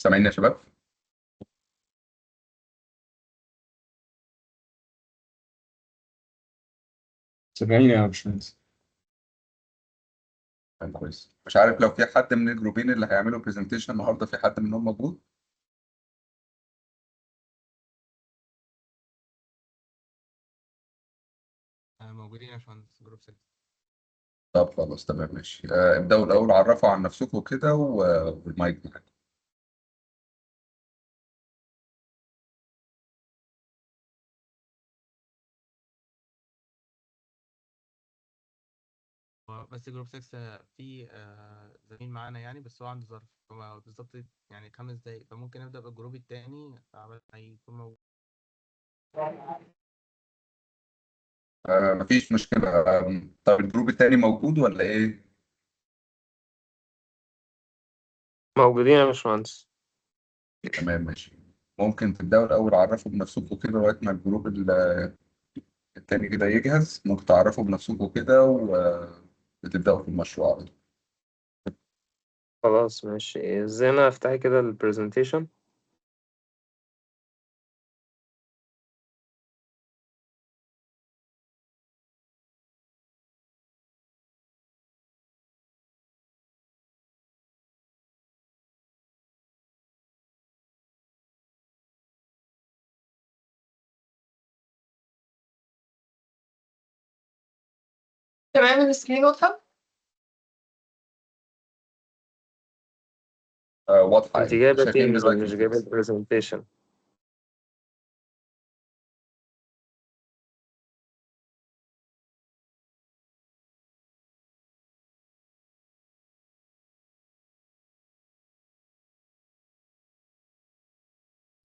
سامعيني يا شباب؟ سامعين يا باشمهندس. تمام، كويس. مش عارف لو في حد من الجروبين اللي هيعملوا presentation النهارده، في حد منهم موجود؟ موجودين يا باشمهندس، group 6. طب خلاص تمام ماشي. ابدأوا الأول، عرفوا عن نفسكم كده والمايك معاكم. هو بس group 6 في زميل معانا يعني، بس هو عنده ظرف، هو بالظبط يعني 5 دقايق، فممكن نبدأ بال group التاني قبل ما يكون موجود. مفيش مشكلة. طب ال group التاني موجود ولا إيه؟ موجودين يا باشمهندس. تمام ماشي. ممكن تبدأوا الأول عرفوا بنفسكم كده لغاية ما ال group التاني كده يجهز. ممكن تعرفوا بنفسكم كده وتبدأوا في المشروع على طول. خلاص ماشي. زينة افتحي كده ال presentation. تمام، ال screen واضحة؟ واضحة. انت أيوة. جايبة شايفين Teams دلوقتي مش جايبة ال Teams. ال presentation.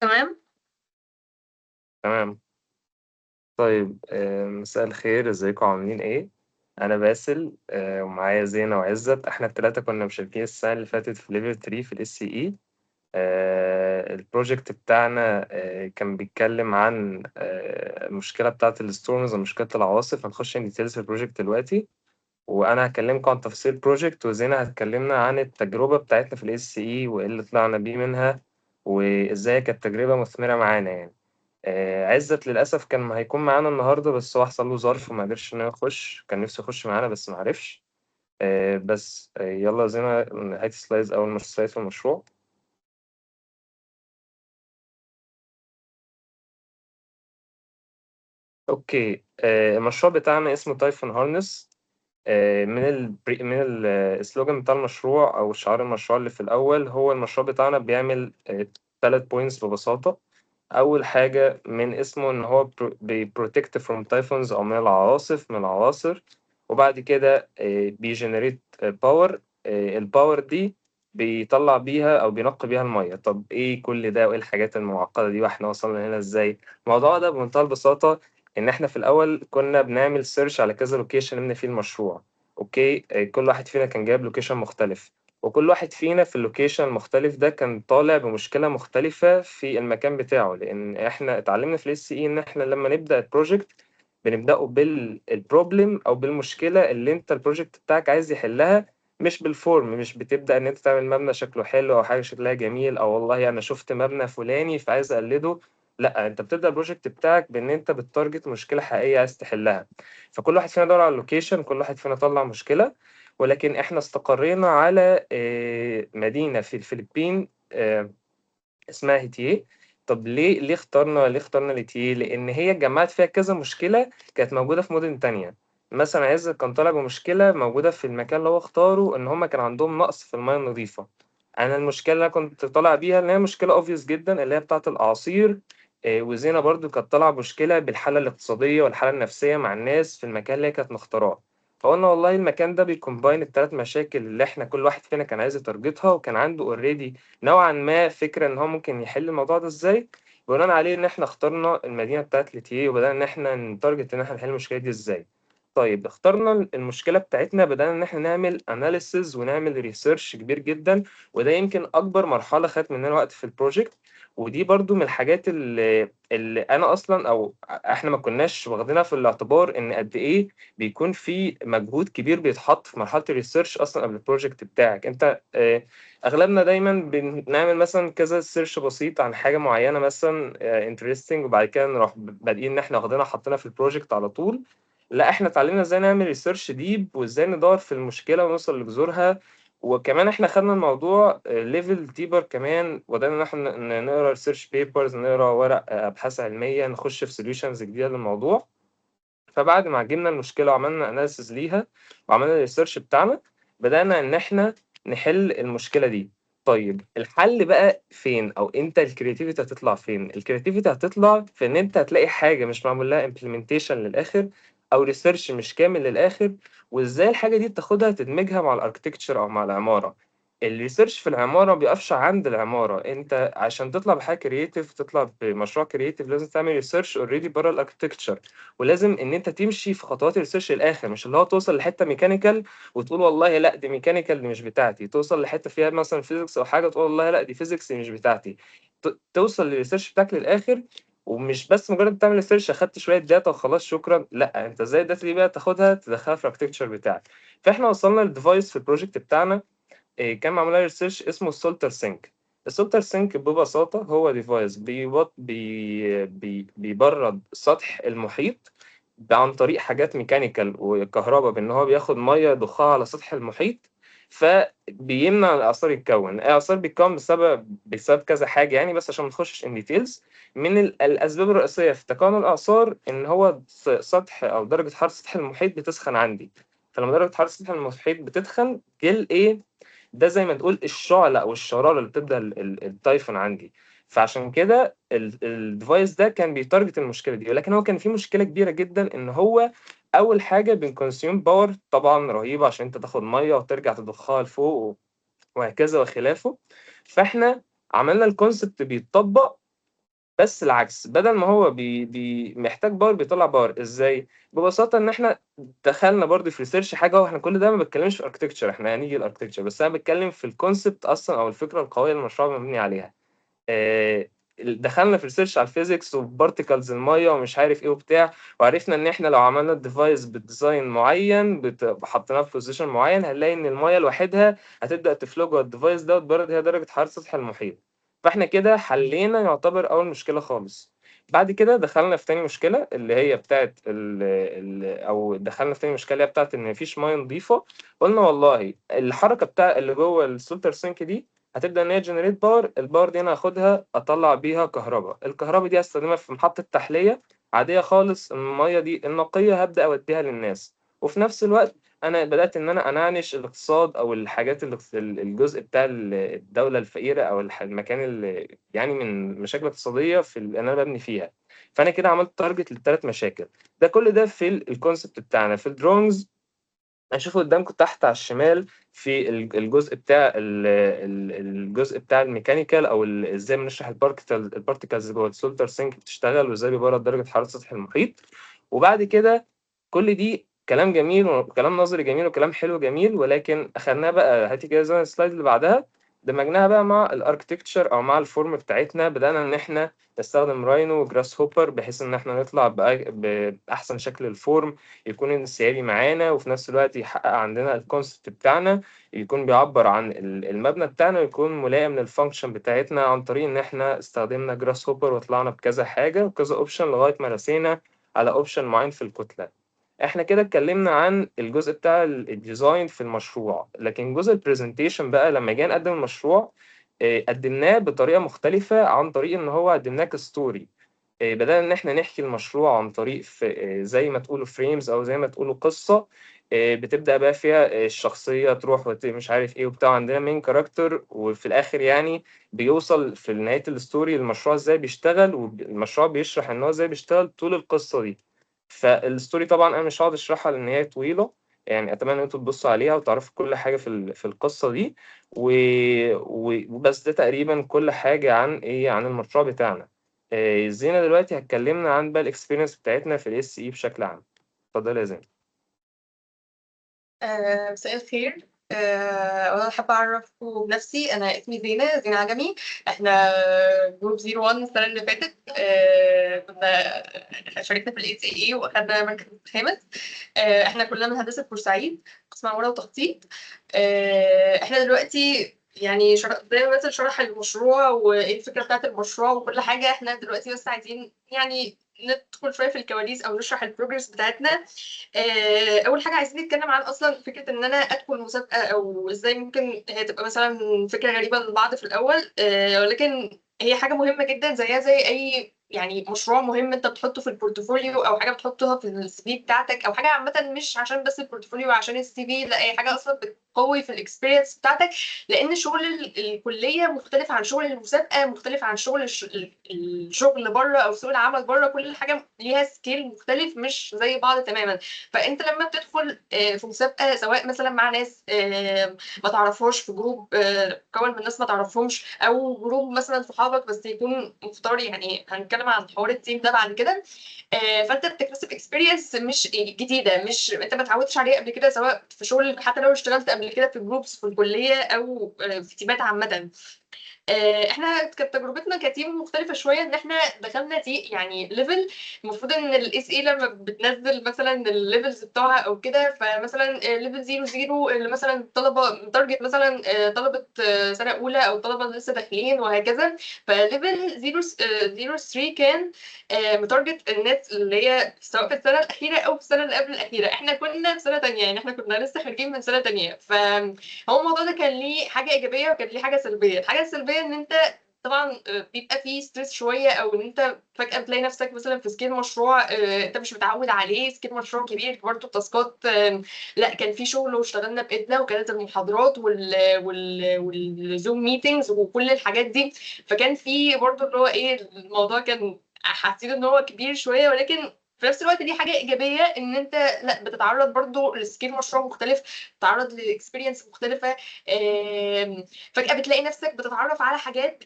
تمام. تمام. طيب، مساء الخير، ازيكم عاملين ايه؟ انا باسل، ومعايا زينة وعزت. احنا الثلاثة كنا مشاركين السنة اللي فاتت في level 3 في ال SCE. ال project بتاعنا كان بيتكلم عن المشكلة بتاعة ال storms ومشكلة العواصف. هنخش in details في ال project دلوقتي، وانا هكلمكم عن تفاصيل ال project، وزينة هتكلمنا عن التجربة بتاعتنا في ال SCE وايه اللي طلعنا بيه منها وازاي كانت تجربة مثمرة معانا يعني. عزت للأسف كان هيكون معانا النهاردة، بس هو حصل له ظرف وما قدرش إنه يخش، كان نفسه يخش معانا بس ما عرفش. بس يلا زينة هاتي slides، أول ما slide في المشروع. okay، المشروع بتاعنا اسمه Typhoon Harness. من ال slogan بتاع المشروع أو شعار المشروع اللي في الأول، هو المشروع بتاعنا بيعمل 3 points ببساطة. أول حاجة من اسمه إن هو بي protect from typhoons أو من العواصف، من العواصر. وبعد كده بي generate power، ال power دي بيطلع بيها أو بينقي بيها المية. طب إيه كل ده وإيه الحاجات المعقدة دي وإحنا وصلنا هنا إزاي؟ الموضوع ده بمنتهى البساطة إن إحنا في الأول كنا بنعمل search على كذا location نبني فيه المشروع. okay، كل واحد فينا كان جايب location مختلف، وكل واحد فينا في ال location المختلف ده كان طالع بمشكلة مختلفة في المكان بتاعه. لأن إحنا اتعلمنا في ال SCE إن إحنا لما نبدأ ال project بنبدأه بال problem أو بالمشكلة اللي أنت ال project بتاعك عايز يحلها، مش بال form. مش بتبدأ إن أنت تعمل مبنى شكله حلو أو حاجة شكلها جميل، أو والله أنا شفت مبنى فلاني فعايز أقلده. لا، أنت بتبدأ ال project بتاعك بإن أنت بت target مشكلة حقيقية عايز تحلها. فكل واحد فينا دور على ال location، كل واحد فينا طلع مشكلة، ولكن احنا استقرينا على مدينة في الفلبين اسمها هيتيه. طب ليه اخترنا ليتيه؟ لأن هي اتجمعت فيها كذا مشكلة كانت موجودة في مدن تانية. مثلا عزت كان طالع بمشكلة موجودة في المكان اللي هو اختاره، إن هما كان عندهم نقص في المياه النظيفة. أنا المشكلة اللي أنا كنت طالع بيها اللي هي مشكلة obvious جدا اللي هي بتاعة الأعاصير. وزينة برضو كانت طالعة بمشكلة بالحالة الاقتصادية والحالة النفسية مع الناس في المكان اللي هي كانت مختاراه. فقلنا والله المكان ده بي combine التلات مشاكل اللي احنا كل واحد فينا كان عايز ي target ها، وكان عنده already نوعا ما فكرة ان هو ممكن يحل الموضوع ده ازاي. بناء عليه ان احنا اخترنا المدينة بتاعت ليتيه، وبدأنا ان احنا ن target ان احنا نحل المشكلة دي ازاي. طيب اخترنا المشكلة بتاعتنا، بدأنا ان احنا نعمل analysis ونعمل research كبير جدا، وده يمكن اكبر مرحلة خدت مننا وقت في ال project. ودي برضو من الحاجات اللي انا اصلا او احنا ما كناش واخدينها في الاعتبار، ان قد ايه بيكون في مجهود كبير بيتحط في مرحلة ال research اصلا قبل ال project بتاعك انت. اغلبنا دايما بنعمل مثلا كذا search بسيط عن حاجة معينة مثلا interesting، وبعد كده نروح بادئين ان احنا واخدينها حاطينها في ال project على طول. لا، احنا اتعلمنا ازاي نعمل research deep وازاي ندور في المشكلة ونوصل لجذورها. وكمان احنا خدنا الموضوع level deeper كمان، وبدأنا ان احنا نقرا research papers، نقرا ورق ابحاث علميه، نخش في solutions جديدة للموضوع. فبعد ما جبنا المشكلة وعملنا analysis ليها وعملنا ال research بتاعنا، بدأنا ان احنا نحل المشكلة دي. طيب الحل بقى فين؟ او انت ال creativity هتطلع فين؟ ال creativity هتطلع في ان انت هتلاقي حاجة مش معمول لها implementation للاخر، او research مش كامل للاخر، وازاي الحاجة دي تاخدها تدمجها مع ال architecture او مع العماره. ال research في العمارة ما بيقفش عند العماره. انت عشان تطلع بحاجة creative، تطلع بمشروع creative، لازم تعمل research already بره ال architecture، ولازم ان انت تمشي في خطوات ال research للاخر، مش اللي هو توصل لحته mechanical وتقول والله لا دي mechanical دي مش بتاعتي، توصل لحته فيها مثلا physics او حاجة تقول والله لا دي physics دي مش بتاعتي. توصل لل research بتاعك للاخر، ومش بس مجرد تعمل research اخدت شوية data وخلاص شكرا، لا، انت ازاي ال data دي بقى تاخدها تدخلها في ال architecture بتاعك. فاحنا وصلنا لل device في ال project بتاعنا كان معمول research اسمه ال Salter Sink. ال Salter Sink ببساطة هو device بيوط بي بي بيبرد سطح المحيط عن طريق حاجات mechanical وكهرباء، بان هو بياخد مية يضخها على سطح المحيط، فبيمنع الاعصار يتكون. الاعصار بيتكون بسبب كذا حاجة يعني، بس عشان ما نخشش in details، من الاسباب الرئيسية في تكون الاعصار ان هو سطح او درجه حرارة سطح المحيط بتسخن عندي. فلما درجه حرارة سطح المحيط بتسخن جل ايه ده زي ما تقول الشعلة او الشرارة اللي بتبدا ال typhoon عندي. فعشان كده ال device ده كان بي target المشكلة دي. ولكن هو كان في مشكلة كبيرة جدا، ان هو اول حاجة بن consume power طبعا رهيبة عشان انت تاخد مية وترجع تضخها لفوق وهكذا وخلافه. فاحنا عملنا ال concept بيتطبق بس العكس، بدل ما هو بي بي محتاج power بيطلع power. ازاي؟ ببساطة ان احنا دخلنا برضه في research حاجه، واحنا كل ده ما بتكلمش في architecture، احنا هنيجي ال architecture، بس انا بتكلم في ال concept اصلا او الفكرة القوية اللي المشروع مبني عليها. دخلنا في research على ال physics و particles المية ومش عارف ايه وبتاع، وعرفنا ان احنا لو عملنا ال device ب design معين حطيناه في position معين، هنلاقي ان المية لوحدها هتبدا ت flow جوه ال device ده وتبرد هي درجه حرارة سطح المحيط. فاحنا كده حلينا يعتبر اول مشكلة خالص. بعد كده دخلنا في تاني مشكلة اللي هي بتاعت ال ال او دخلنا في تاني مشكلة اللي هي بتاعت ان مفيش مية نظيفه. قلنا والله الحركة بتاع اللي جوه ال Salter Sink دي هتبدا ان هي generate power، ال power دي انا هاخدها اطلع بيها كهرباء، الكهرباء دي هستخدمها في محطة تحلية عادية خالص، المية دي النقية هبدا اوديها للناس. وفي نفس الوقت انا بدات ان انا انعنش الاقتصاد او الحاجات اللي الجزء بتاع الدولة الفقيرة او المكان اللي يعني من مشاكل اقتصادية في اللي انا ببني فيها. فانا كده عملت target للثلاث مشاكل. ده كل ده في ال concept بتاعنا. في ال drawings هنشوفه قدامكم تحت على الشمال في الجزء بتاع الجزء بتاع ال mechanical او ازاي بنشرح ال particles جوه ال Salter Sink بتشتغل، وازاي بيبرد درجه حرارة سطح المحيط. وبعد كده كل دي كلام جميل وكلام نظري جميل وكلام حلو جميل، ولكن اخدناه بقى، هاتي كده زي ال slide اللي بعدها، دمجناها بقى مع ال architecture او مع ال form بتاعتنا. بدانا ان احنا نستخدم Rhino و Grasshopper بحيث ان احنا نطلع باحسن شكل ال form يكون انسيابي معانا، وفي نفس الوقت يحقق عندنا ال concept بتاعنا، يكون بيعبر عن المبنى بتاعنا، ويكون ملائم لل function بتاعتنا، عن طريق ان احنا استخدمنا Grasshopper وطلعنا بكذا حاجة وكذا option لغاية ما رسينا على option معين في الكتلة. احنا كده اتكلمنا عن الجزء بتاع ال design في المشروع، لكن جزء ال presentation بقى لما جينا نقدم المشروع قدمناه بطريقة مختلفة، عن طريق ان هو قدمناه ك story. بدأنا ان احنا نحكي المشروع عن طريق في زي ما تقولوا frames او زي ما تقولوا قصة بتبدأ بقى فيها الشخصية تروح مش عارف ايه وبتاع، عندنا main character، وفي الاخر يعني بيوصل في نهاية ال story المشروع ازاي بيشتغل، والمشروع بيشرح ان هو ازاي بيشتغل طول القصة دي. فال story طبعا انا مش هقعد اشرحها لان هي طويلة يعني، اتمنى ان انتوا تبصوا عليها وتعرفوا كل حاجة في القصة دي وبس. ده تقريبا كل حاجة عن ايه، عن المشروع بتاعنا. زينة دلوقتي هتكلمنا عن بقى ال experience بتاعتنا في ال SCE بشكل عام. اتفضلي يا زينة. مساء الخير. أنا حابة أعرفكم بنفسي. أنا اسمي زينة، زينة عجمي. احنا group 01 السنة اللي فاتت، كنا شاركنا في ال ACA وأخدنا مركز خامس. احنا كلنا من هندسة بورسعيد، قسم عمارة وتخطيط. احنا دلوقتي يعني زي ما مثلا شرح المشروع وايه الفكرة بتاعت المشروع وكل حاجة، احنا دلوقتي بس عايزين يعني ندخل شوية في الكواليس أو نشرح ال progress بتاعتنا. أول حاجة عايزين نتكلم عن أصلا فكرة إن أنا أدخل مسابقة، أو إزاي ممكن هي تبقى مثلا فكرة غريبة للبعض في الأول، ولكن هي حاجة مهمة جدا، زيها زي أي يعني مشروع مهم أنت بتحطه في ال portfolio، أو حاجة بتحطها في ال CV بتاعتك، أو حاجة عامة مش عشان بس ال portfolio عشان ال CV، لا، هي حاجة أصلا بتقوي في ال experience بتاعتك، لأن شغل الكلية مختلف عن شغل المسابقة، مختلف عن شغل الشغل بره أو سوق العمل بره. كل حاجة ليها scale مختلف، مش زي بعض تماما. فأنت لما بتدخل في مسابقة، سواء مثلا مع ناس ما تعرفهاش في group مكون من ناس ما تعرفهمش، أو group مثلا صحابك بس يكون مختار، يعني هنتكلم عن حوار ال team ده بعد كده. فانت بتكتسب experience مش جديده، مش انت ما اتعودتش عليها قبل كده، سواء في شغل، حتى لو اشتغلت قبل كده في groups في الكلية او في تيمات عامة. احنا كانت تجربتنا ك team مختلفة شويه، ان احنا دخلنا تي يعني level، المفروض ان ال ACA لما بتنزل مثلا ال levels بتوعها او كده، فمثلا level 0 0 اللي مثلا طلبه target مثلا طلبه سنة اولى او طلبه لسه داخلين وهكذا. ف level 0 0 3 كان مت target الناس اللي هي سواء في السنة الاخيرة او في السنة اللي قبل الاخيره. احنا كنا في سنة تانية، يعني احنا كنا لسه خارجين من سنة تانية. فهو الموضوع ده كان ليه حاجة ايجابية وكان ليه حاجة سلبية. الحاجة السلبية ان انت طبعا بيبقى فيه stress شويه، او ان انت فجاة بتلاقي نفسك مثلا في scale مشروع انت مش متعود عليه، scale مشروع كبير برضه task ات. لا كان في شغل واشتغلنا بايدنا، وكانت المحاضرات وال Zoom meetings وكل الحاجات دي، فكان في برضه اللي هو ايه، الموضوع كان حسيت ان هو كبير شويه، ولكن في نفس الوقت دي حاجة ايجابية ان انت لا بتتعرض برضو ل scale مشروع مختلف، بتتعرض ل experience مختلفه. فجاة بتلاقي نفسك بتتعرف على حاجات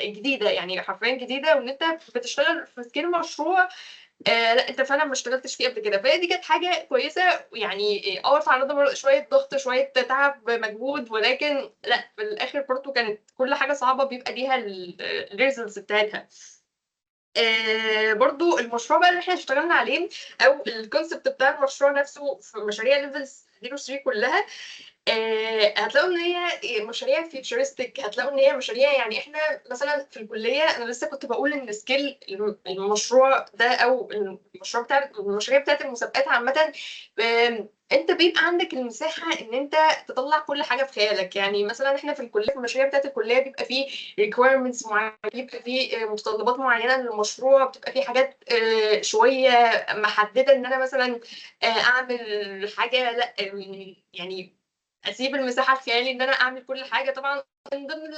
جديده، يعني حرفيا جديده، وان انت بتشتغل في scale مشروع لا انت فعلا ما اشتغلتش فيه قبل كده. فهي دي كانت حاجة كويسة، يعني تعرضنا شوية ضغط، شوية تعب، مجهود، ولكن لا في الاخر برضو كانت كل حاجة صعبة بيبقى ليها ال results بتاعتها. برضو المشروع بقى اللي احنا اشتغلنا عليه، او ال concept بتاع المشروع نفسه في مشاريع level 03 كلها، هتلاقوا ان هي مشاريع futuristic، هتلاقوا ان هي مشاريع يعني احنا مثلا في الكلية، انا لسه كنت بقول ان scale المشروع ده او المشروع بتاع المشاريع بتاعت المسابقات عامة، انت بيبقى عندك المساحة ان انت تطلع كل حاجة في خيالك. يعني مثلا احنا في الكلية، في المشاريع بتاعت الكلية بيبقى فيه requirements معينه، بيبقى فيه متطلبات معينة للمشروع، بتبقى فيه حاجات شوية محدده، ان انا مثلا اعمل حاجة، لا يعني اسيب المساحة الخيالي ان انا اعمل كل حاجة. طبعا من ضمن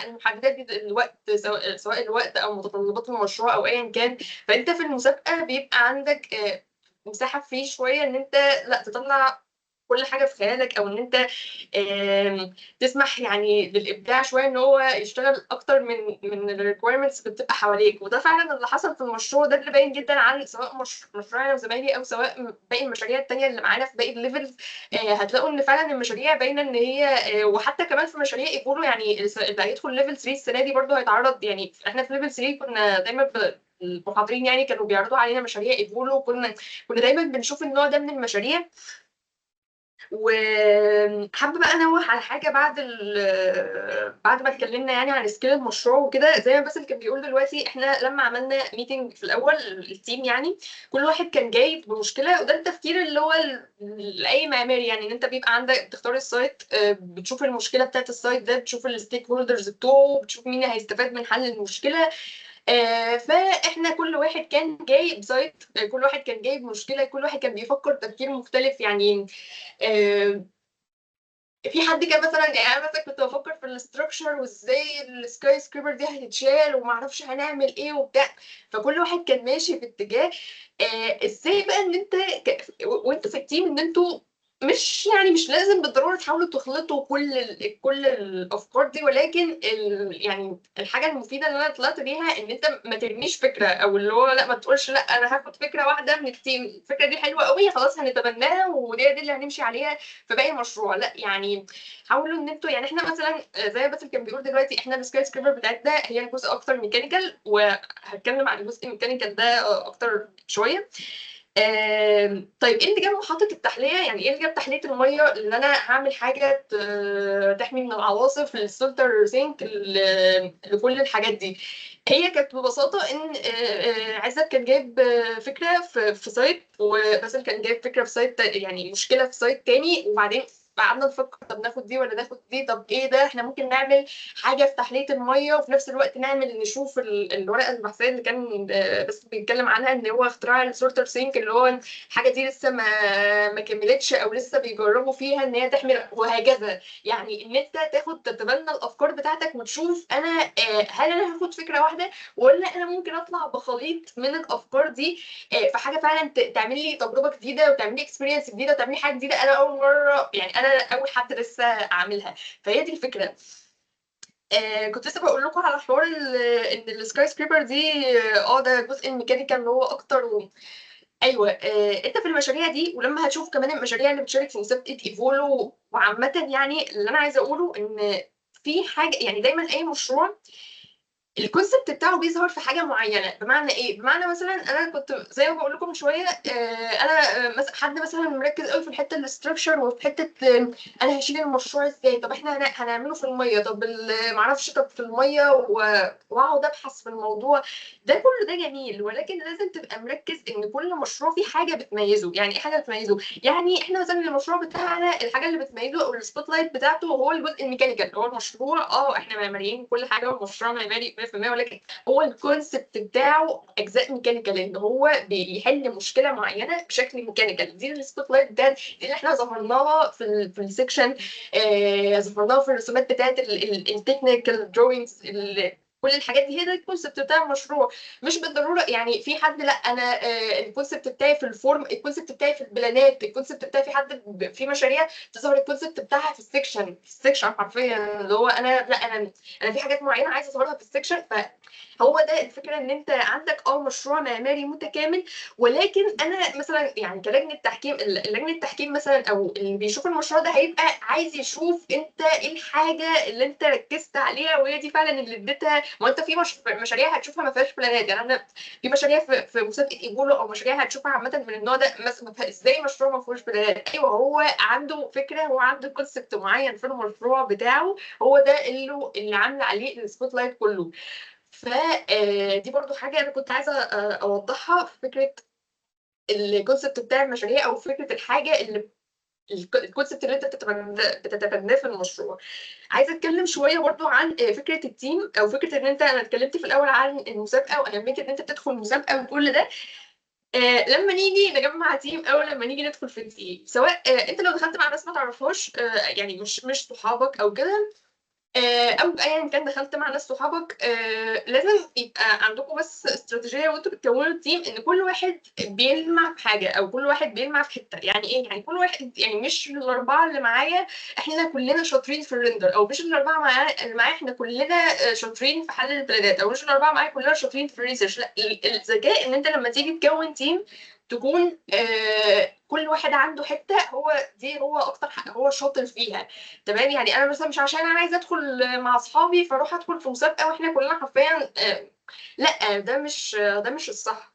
المحددات دي الوقت، سواء الوقت او متطلبات المشروع او ايا كان. فانت في المسابقة بيبقى عندك مساحة فيه شوية ان انت لا تطلع كل حاجة في خيالك، او ان انت تسمح يعني للابداع شوية ان هو يشتغل اكتر من ال requirements اللي بتبقى حواليك. وده فعلا اللي حصل في المشروع ده، اللي باين جدا عن سواء مشروعي انا وزمايلي، او سواء باقي المشاريع التانية اللي معانا في باقي ال levels. هتلاقوا ان فعلا المشاريع باينة ان هي وحتى كمان في مشاريع ايفولو، يعني اللي هيدخل level 3 السنة دي برضه هيتعرض. يعني احنا في level 3 كنا دايما المحاضرين يعني كانوا بيعرضوا علينا مشاريع ايفولو، كنا دايما بنشوف النوع ده من المشاريع. وحابة بقى انوه على حاجة بعد ما اتكلمنا يعني عن scale المشروع وكده، زي ما باسل كان بيقول دلوقتي، احنا لما عملنا meeting في الاول ال team، يعني كل واحد كان جاي بمشكله، وده التفكير اللي هو لاي معماري، يعني ان انت بيبقى عندك بتختار ال site، بتشوف المشكلة بتاعت ال site ده، بتشوف ال stakeholders بتوعه، بتشوف مين هيستفاد من حل المشكلة. فاحنا كل واحد كان جاي ب site، كل واحد كان جايب مشكلة، كل واحد كان بيفكر تفكير مختلف. يعني في حد كان مثلا، يعني انا مثلا كنت بفكر في ال structure وازاي ال skyscraper دي هتتشال وما اعرفش هنعمل ايه وبتاع، فكل واحد كان ماشي في اتجاه. ازاي بقى ان انت وانت في ال team ان انتوا مش يعني مش لازم بالضرورة تحاولوا تخلطوا كل الأفكار دي، ولكن يعني الحاجة المفيدة اللي أنا طلعت بيها إن أنت ما ترميش فكرة، أو اللي هو لأ ما تقولش لأ أنا هاخد فكرة واحدة من الteam، الفكرة دي حلوة أوي خلاص هنتبناها ودي اللي هنمشي عليها في باقي المشروع، لأ يعني حاولوا إن أنتم يعني إحنا مثلًا زي ما باسل كان بيقول دلوقتي، إحنا الskyscraper بتاعتنا هي جزء أكتر mechanical، وهاتكلم عن الجزء الmechanical ده أكتر شوية. طيب إيه اللي جاب محطة التحلية؟ يعني إيه اللي جاب تحلية المَيّة إن أنا هاعمل حاجة تحمي من العواصف للsalter sink لكل الحاجات دي؟ هي كانت ببساطة إن عزت كان جايب فكرة في site، وباسل كان جايب فكرة في site يعني مشكلة في site تاني، وبعدين قعدنا نفكر طب ناخد دي والّا ناخد دي، طب إيه ده، إحنا ممكن نعمل حاجة في تحلية المَيّة وفي نفس الوقت نعمل نشوف الورقة البحثية اللي كان باسل بيتكلم عنها، إن هو اختراع الsalter sink، اللي هو الحاجة دي لسه ما كملتش أو لسه بيجربوا فيها إن هي تحمي وهكذا. يعني إن أنت تاخد تتبنى الأفكار بتاعتك وتشوف أنا هل أنا هاخد فكرة واحدة والّا أنا ممكن أطلع بخليط من الأفكار دي في حاجة فعلًا تعمل لي تجربة جديدة وتعمل لي experience جديدة وتعمل لي حاجة جديدة أنا أول مرة، يعني أنا أول حد لسه عاملها، فهي دي الفكرة. كنت لسه باقول لكم على حوار إن الskyscraper دي ده الجزء الmechanical اللي هو أكتر و أيوه، أنت في المشاريع دي ولمّا هتشوف كمان المشاريع اللي بتشارك في مسابقة إيفولو وعامةً، يعني اللي أنا عايزة أقوله إن في حاجة، يعني دايمًا أي مشروع الconcept بتاعه بيظهر في حاجة معيّنة، بمعنى إيه؟ بمعنى مثلًا أنا كنت زي ما باقول لكم من شوية، أنا حد مثلًا مركّز أوي في الحتّة الstructure وفي حتّة أنا هاشيل المشروع إزاي، طب إحنا هنعمله في المَيّة، طب ما أعرفش، طب في المَيّة وأقعد أبحث في الموضوع، ده كله ده جميل، ولكن لازم تبقى مركّز إن كل مشروع فيه حاجة بتميّزه. يعني إيه حاجة بتميّزه؟ يعني إحنا مثلًا المشروع بتاعنا الحاجة اللي بتميّزه أو الspotlight بتاعته هو الجزء الmechanical، هو المشروع إحنا معماريين وكل حاجة والمشروع معماري 100%، ولكن هو الconcept بتاعه أجزاء mechanical، إن هو بيحل مشكلة معيّنة بشكل mechanical، دي الspotlight ده، دي اللي إحنا ظهرناها في الsection، ظهرناها في الرسومات بتاعة ال ال الtechnical drawings، كل الحاجات دي هي ده الconcept بتاع المشروع. مش بالضرورة يعني في حد لأ أنا الconcept بتاعي في الform، الconcept بتاعي في البلانات، الconcept بتاعي في حد في مشاريع تظهر الconcept بتاعها في الsection حرفيًا، اللي هو أنا لأ أنا في حاجات معيّنة عايزة أظهرها في الsection. فهو ده الفكرة، إن أنت عندك مشروع معماري متكامل، ولكن أنا مثلًا يعني كلجنة تحكيم، لجنة تحكيم مثلًا أو اللي بيشوف المشروع ده هيبقى عايز يشوف أنت إيه الحاجة اللي أنت ركّزت عليها وهي دي فعلًا اللي اديتها. ما هو أنت في مشاريع هتشوفها ما فيهاش بلانات، يعني أنا في مشاريع في مسابقة إيفولو أو مشاريع هتشوفها عامةً من النوع ده، مثلًا إزاي مشروع ما فيهوش بلانات؟ أيوه هو عنده فكرة، هو عنده concept معيّن في المشروع بتاعه، هو ده اللي عامل عليه الspotlight كله. ف دي برضه حاجة أنا كنت عايزة أوضّحها في فكرة الconcept بتاع المشاريع أو فكرة الحاجة اللي الconcept اللي أنت بتتبناه في المشروع. عايزة أتكلم شوية برضه عن فكرة الteam أو فكرة إن أنت، أنا اتكلمت في الأول عن المسابقة وأهمية إن أنت تدخل مسابقة وكل ده. لمّا نيجي نجمّع team أو لمّا نيجي ندخل في team، سواء أنت لو دخلت مع ناس ما تعرفهاش، يعني مش صحابك أو كده، أو أيًا كان دخلت مع ناس صحابك، لازم يبقى عندكم بس استراتيجية وأنتم بتكوّنوا الteam، إن كل واحد بيلمع في حاجة أو كل واحد بيلمع في حتّة. يعني إيه؟ يعني كل واحد، يعني مش ال4 اللي معايا إحنا كلنا شاطرين في الrender، أو مش ال4 معايا اللي معايا إحنا كلنا شاطرين في حل البلانات، أو مش ال4 معايا كلنا شاطرين في الresearch. لأ، الذكاء إن أنت لمّا تيجي تكوّن team تكون كل واحد عنده حتّة هو دي هو أكتر هو شاطر فيها، تمام؟ يعني أنا مثلًا مش عشان أنا عايزة أدخل مع أصحابي فاروح أدخل في مسابقة وإحنا كلنا حرفيًا لأ، ده مش الصح.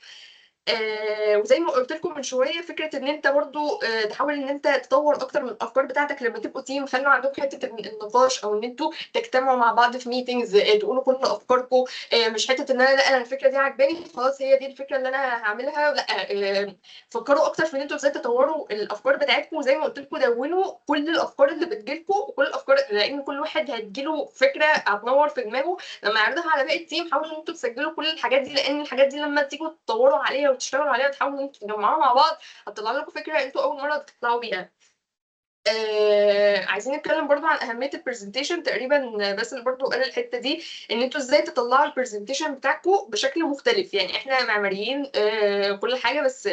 وزي ما قُلت لكم من شوية، فكرة إن أنت برضه تحاول إن أنت تطوّر أكتر من الأفكار بتاعتك لمّا تبقوا team، خلّوا عندكم حتّة النقاش أو إن أنتم تجتمعوا مع بعض في meetings، تقولوا كل أفكاركم، مش حتّة إن أنا لأ أنا الفكرة دي عاجباني خلاص هي دي الفكرة اللي أنا هاعملها، لأ، فكّروا أكتر في إن أنتم إزاي تطوّروا الأفكار بتاعتكم، وزي ما قُلت لكم دوّنوا كل الأفكار اللي بتيجي لكم وكل الأفكار، لإن كل واحد هتيجي له فكرة هتنوّر في دماغه لمّا يعرضها على باقي الteam. حاولوا إن أنتم تسجلوا كل الحاجات دي، لإن الحاجات دي لمّا تيجوا تدوّروا عليها وتشتغلوا عليها وتحاولوا إن أنتم تجمّعوها مع بعض، هتطلع لكم فكرة أنتم أول مرّة تطلعوا بيها. عايزين عايزين نتكلم برضو عن اهمية ال presentation تقريبا، بس برضو قال الحتة دي ان انتوا ازاي تطلعوا ال presentation بتاعكم بشكل مختلف. يعني احنا معماريين كل حاجه، بس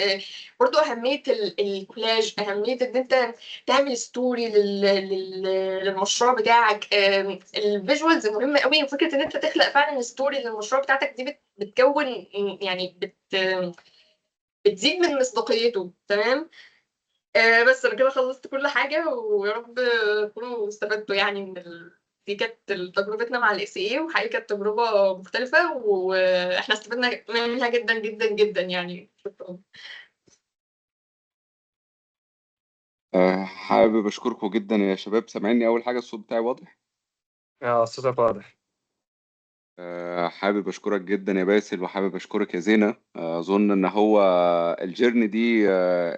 برضو اهمية الكولاج، اهمية ان انت تعمل story للمشروع بتاعك. ال visuals مهمة قوي، وفكره ان انت تخلق فعلا story للمشروع بتاعتك دي بتكون يعني بتزيد من مصداقيته. تمام. بس انا كده خلصت كل حاجه، ويا رب تكونوا استفدتوا يعني من دي كانت تجربتنا مع ال ACA، وحقيقي كانت تجربه مختلفة واحنا استفدنا منها جدا جدا جدا يعني. شكرا. حابب اشكركم جدا يا شباب. سامعيني؟ اول حاجة الصوت بتاعي واضح؟ صوتك واضح. حابب اشكرك جدا يا باسل، وحابب اشكرك يا زينة. اظن ان هو ال journey دي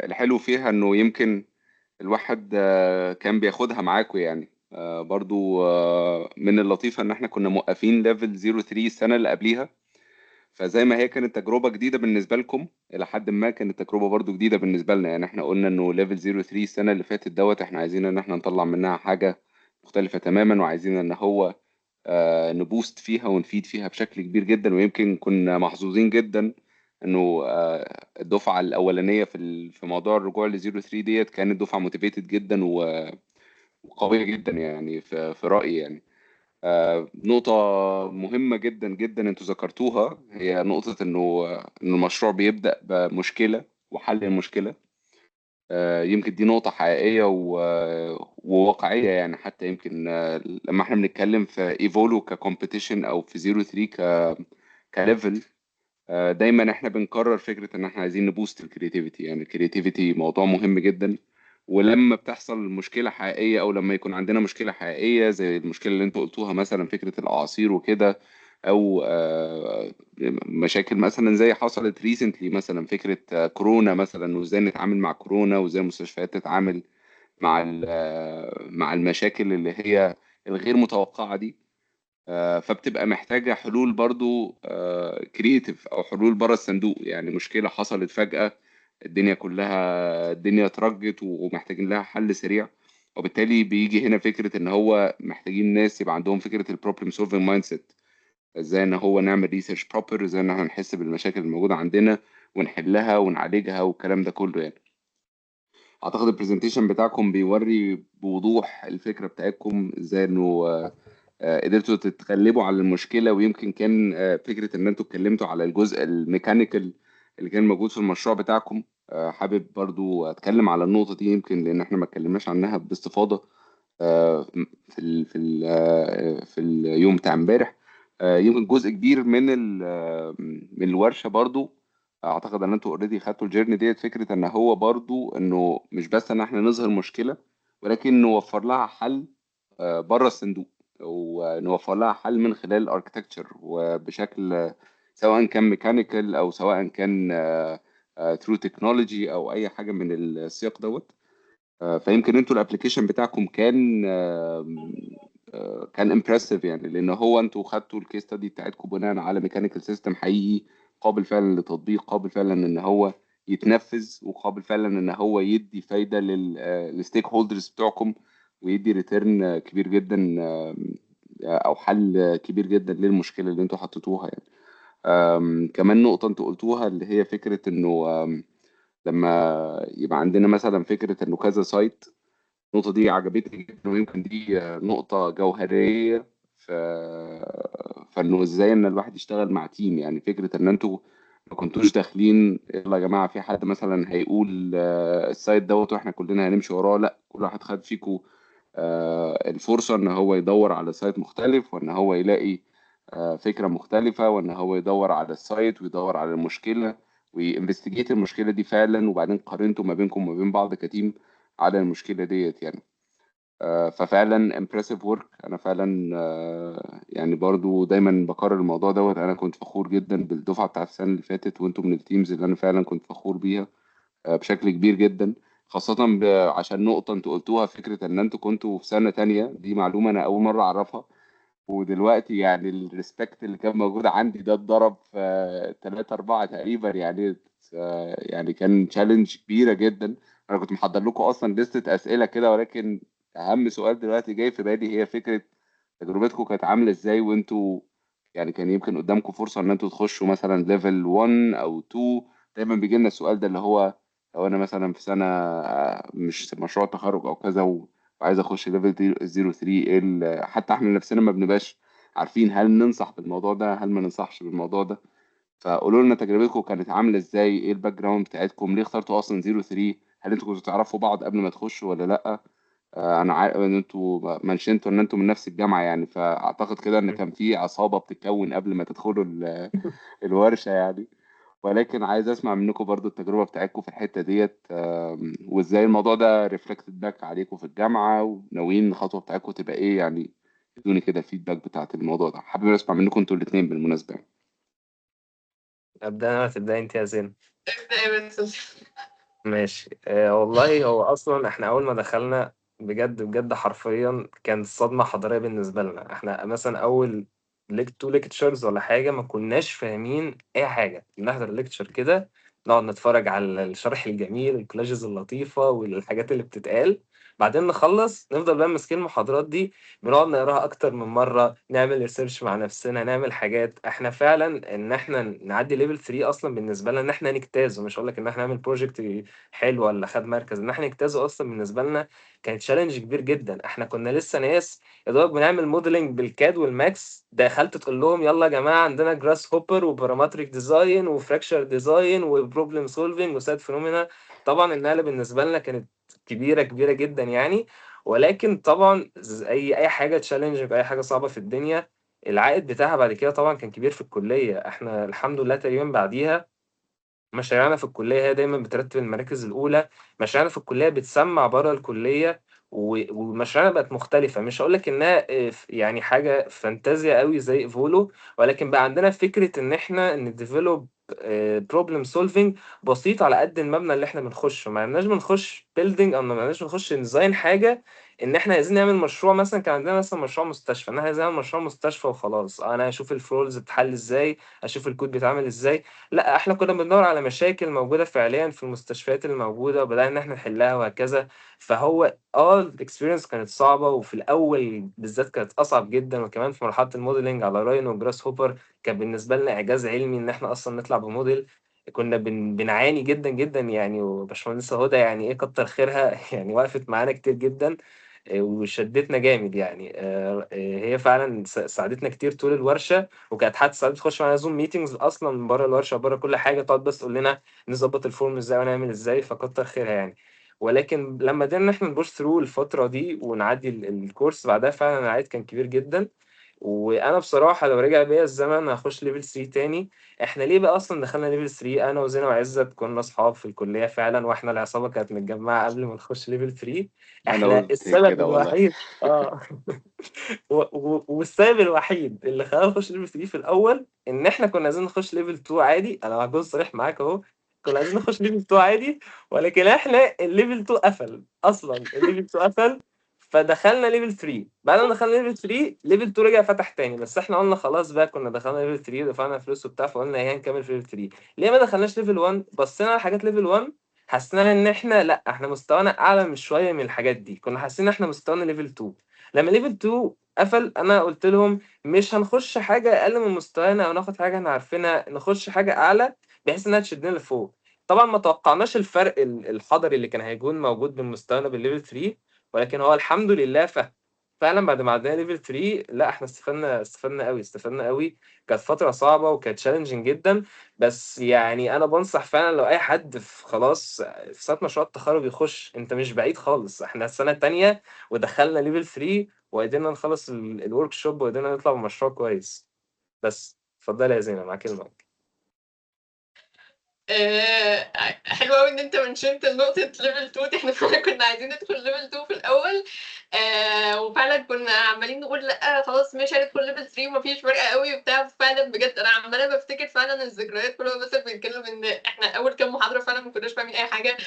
الحلو فيها انه يمكن الواحد كان بياخدها معاكم يعني. برضو من اللطيفة ان احنا كنا موقفين level 03 السنة اللي قبليها، فزي ما هي كانت تجربة جديدة بالنسبة لكم إلى حد ما كانت تجربة برضو جديدة بالنسبة لنا. يعني احنا قلنا انه level 03 السنة اللي فاتت دوت احنا عايزين ان احنا نطلع منها حاجة مختلفة تماما، وعايزين ان هو ن boost فيها ونفيد فيها بشكل كبير جدا. ويمكن كنا محظوظين جدا انه الدفعة الأولانية في موضوع الرجوع ل 03 ديت كانت دفعة motivated جدا وقوية جدا يعني في رأيي يعني. نقطة مهمة جدا جدا انتوا ذكرتوها، هي نقطة انه المشروع بيبدأ بمشكلة وحل المشكلة. يمكن دي نقطة حقيقية وواقعية يعني. حتى يمكن لما احنا بنتكلم في ايفولو ك competition او في 03 ك level، دايما احنا بنكرر فكرة ان احنا عايزين ن boost ال creativity. يعني ال creativity موضوع مهم جدا، ولما بتحصل مشكلة حقيقية او لما يكون عندنا مشكلة حقيقية زي المشكلة اللي انتوا قلتوها مثلا فكرة الأعاصير وكده، او مشاكل مثلا زي حصلت recently مثلا فكرة كورونا مثلا، وازاي نتعامل مع كورونا وازاي المستشفيات تتعامل مع المشاكل اللي هي الغير متوقعة دي، فبتبقى محتاجة حلول برضو creative او حلول بره الصندوق. يعني مشكلة حصلت فجأة، الدنيا كلها الدنيا اترجت ومحتاجين لها حل سريع، وبالتالي بيجي هنا فكرة ان هو محتاجين ناس يبقى عندهم فكرة ال problem solving mindset، ازاي ان هو نعمل research proper، ازاي ان احنا نحس بالمشاكل الموجودة عندنا ونحلها ونعالجها والكلام ده كله. يعني اعتقد ال presentation بتاعكم بيوري بوضوح الفكرة بتاعتكم، ازاي انه قدرتوا تتغلبوا على المشكلة. ويمكن كان فكرة ان انتوا اتكلمتوا على الجزء ال mechanical اللي كان موجود في المشروع بتاعكم. حابب برضو اتكلم على النقطة دي، يمكن لان احنا ما اتكلمناش عنها باستفاضة في ال في ال في اليوم بتاع امبارح. يمكن جزء كبير من الورشة برضو اعتقد ان انتوا already خدتوا ال journey ديت، فكرة ان هو برضو انه مش بس ان احنا نظهر مشكلة، ولكن نوفر لها حل بره الصندوق، ونوفر لها حل من خلال ال architecture، وبشكل سواء كان mechanical او سواء كان through technology او اي حاجة من السياق دوت. فيمكن انتوا ال application بتاعكم كان impressive يعني، لان هو انتوا خدتوا ال case study بتاعتكم بناء على mechanical system حقيقي قابل فعلا للتطبيق، قابل فعلا ان هو يتنفذ، وقابل فعلا ان هو يدي فايده لل stakeholders بتوعكم، ويدي return كبير جدا او حل كبير جدا للمشكلة اللي انتوا حطيتوها يعني. كمان نقطة انتوا قلتوها اللي هي فكرة انه لما يبقى عندنا مثلا فكرة انه كذا site، النقطة دي عجبتني جدا، ويمكن دي نقطة جوهرية فانه ازاي ان الواحد يشتغل مع team. يعني فكرة ان انتوا ما كنتوش داخلين يلا يا جماعة في حد مثلا هيقول ال site دوت واحنا كلنا هنمشي وراه، لا، كل واحد خد فيكو الفرصة ان هو يدور على site مختلف، وان هو يلاقي فكرة مختلفة، وان هو يدور على ال site ويدور على المشكلة وي investigate المشكلة دي فعلا، وبعدين قارنتوا ما بينكم وما بين بعض ك team على المشكلة ديت يعني. ففعلا impressive work. انا فعلا يعني برضو دايما بكرر الموضوع دوت، انا كنت فخور جدا بالدفعة بتاعت السنة اللي فاتت، وانتم من ال teams اللي انا فعلا كنت فخور بيها بشكل كبير جدا، خاصة عشان نقطة انتوا قلتوها، فكرة ان انتوا كنتوا في سنة تانية، دي معلومة انا اول مرة اعرفها، ودلوقتي يعني ال respect اللي كان موجود عندي ده اتضرب في 3 4 تقريبا يعني. يعني كان challenge كبيرة جدا. انا كنت محضر لكم اصلا لستة اسئلة كده، ولكن اهم سؤال دلوقتي جاي في بالي هي فكرة تجربتكم كانت عامله ازاي، وانتوا يعني كان يمكن قدامكم فرصة ان انتوا تخشوا مثلا level 1 او 2. دايما بيجي لنا السؤال ده اللي هو لو انا مثلا في سنة مش مشروع تخرج او كذا وعايز اخش level 03، ايه حتى احنا نفسنا ما بنبقاش عارفين هل ننصح بالموضوع ده هل ما ننصحش بالموضوع ده. فقولوا لنا تجربتكم كانت عامله ازاي، ايه ال background بتاعتكم، ليه اخترتوا اصلا 03، هل انتوا كنتوا تعرفوا بعض قبل ما تخشوا ولا لا؟ انا عارف ان انتوا mention توا ان انتوا من نفس الجامعة يعني، فاعتقد كده ان كان في عصابة بتتكون قبل ما تدخلوا الورشة يعني. ولكن عايز اسمع منكم برضو التجربة بتاعتكم في الحتة ديت، وازاي الموضوع ده reflected back عليكم في الجامعة، وناويين الخطوة بتاعتكم تبقى ايه يعني. ادوني كده ال feedback بتاعت الموضوع ده، حابب اسمع منكم انتوا الاثنين بالمناسبة يعني. ابدا انا ولا تبداي انت يا زين؟ ابدأ يا باسل. ماشي. والله هو اصلا احنا اول ما دخلنا بجد بجد حرفيا كانت صدمة حضارية بالنسبة لنا. احنا مثلا اول two lectures ولا حاجة ما كناش فاهمين اي حاجة، بنحضر lecture كده نقعد نتفرج على الشرح الجميل، ال collages اللطيفة والحاجات اللي بتتقال، بعدين نخلص نفضل بقى ماسكين المحاضرات دي، بنقعد نقراها اكتر من مرة، نعمل research مع نفسنا، نعمل حاجات. احنا فعلا ان احنا نعدي level 3 اصلا بالنسبة لنا ان احنا نجتازه، مش هقول لك ان احنا نعمل project حلو ولا خد مركز، ان احنا نجتازه اصلا بالنسبة لنا كانت challenge كبير جدا. احنا كنا لسه ناس يا دوبك بنعمل modeling بال CAD وال Max، دخلت تقول لهم يلا يا جماعة عندنا Grasshopper و parametric design و fracture design و problem solving و site phenomena. طبعا النقلة بالنسبة لنا كانت كبيرة كبيرة جدا يعني. ولكن طبعا اي حاجة challenge، اي حاجة صعبة في الدنيا، العائد بتاعها بعد كده طبعا كان كبير في الكلية. احنا الحمد لله تقريبا بعديها مشاريعنا في الكلية هي دايما بترتب المراكز الاولى، مشاريعنا في الكلية بتسمع بره الكلية، ومشاريعنا بقت مختلفة. مش هقول لك انها يعني حاجة فانتازيا قوي زي ايفولو، ولكن بقى عندنا فكرة ان احنا ن develop problem solving بسيط على قد المبنى اللي احنا بنخشه. ما عندناش بنخش building او ما عندناش بنخش design حاجة ان احنا عايزين نعمل مشروع. مثلا كان عندنا مثلا مشروع مستشفى، ان احنا عايزين نعمل مشروع مستشفى وخلاص، انا اشوف ال floors بتحل ازاي، اشوف الكود بيتعمل ازاي. لا، احنا كنا بندور على مشاكل موجودة فعليا في المستشفيات الموجودة وبدأنا ان احنا نحلها وهكذا. فهو ال experience كانت صعبة، وفي الاول بالذات كانت اصعب جدا، وكمان في مرحلة ال modeling على Rhino و Grasshopper كان بالنسبة لنا اعجاز علمي ان احنا اصلا نطلع بموديل. كنا بنعاني جدا جدا يعني، وباشمهندسه هدى يعني ايه كتر خيرها يعني وقفت معانا كتير جدا وشدتنا جامد يعني. هي فعلا ساعدتنا كتير طول الورشة، وكانت حتى ساعات بتخش معانا Zoom meetings اصلا من بره الورشة بره كل حاجة، تقعد بس تقول لنا نظبط ال form ازاي ونعمل ازاي، فكتر خيرها يعني. ولكن لما قدرنا ان احنا ن push through الفترة دي ونعدي ال course بعدها، فعلا العائد كان كبير جدا. وانا بصراحة لو رجع بيا الزمن هخش level 3 تاني. احنا ليه بقى اصلا دخلنا level 3؟ انا وزينه وعزت كنا اصحاب في الكلية فعلا، واحنا العصابة كانت متجمعه قبل ما نخش level 3. انا احنا قلت السبب كده والله. الوحيد والسبب الوحيد اللي خلانا نخش level 3 في الاول ان احنا كنا عايزين نخش level 2 عادي. انا هكون صريح معاك اهو، كنا عايزين نخش level 2 عادي، ولكن احنا ال level 2 قفل اصلا، ال level 2 قفل، فدخلنا level 3. بعد ما دخلنا level 3، level 2 رجع فتح تاني، بس احنا قلنا خلاص بقى، كنا دخلنا level 3 ودفعنا فلوس وبتاع، فقلنا ايه هنكمل في level 3. ليه ما دخلناش level 1؟ بصينا على حاجات level 1، حسينا ان احنا لا، احنا مستوانا اعلى من شوية من الحاجات دي، كنا حاسين ان احنا مستوانا level 2. لما level 2 قفل، انا قلت لهم مش هنخش حاجة اقل من مستوانا او ناخد حاجة احنا عارفينها، نخش حاجة اعلى بحيث انها تشدنا لفوق. طبعا ما توقعناش الفرق الحضري اللي كان هيكون موجود بين مستوانا بال level 3، ولكن هو الحمد لله فعلا بعد ما عدينا level 3، لا احنا استفدنا قوي، استفدنا قوي. كانت فترة صعبة وكانت challenging جدا، بس يعني انا بنصح فعلا لو اي حد في خلاص في سنة مشروع التخرج يخش، انت مش بعيد خالص. احنا السنة الثانية ودخلنا level 3 وقدرنا نخلص ال workshop وقدرنا نطلع بمشروع كويس. بس اتفضلي يا زينة، معاك المايك. حلو قوي ان انت mention ت نقطة level 2 دي. احنا فعلا كنا عايزين ندخل level 2 في الاول، وفعلا كنا عمالين نقول لا خلاص مش هندخل level 3 ومفيش فرق قوي وبتاع. فعلا بجد انا عمالة بفتكر فعلا الذكريات كل ما بس بنتكلم ان احنا اول كام محاضرة فعلا ما كناش فاهمين اي حاجة،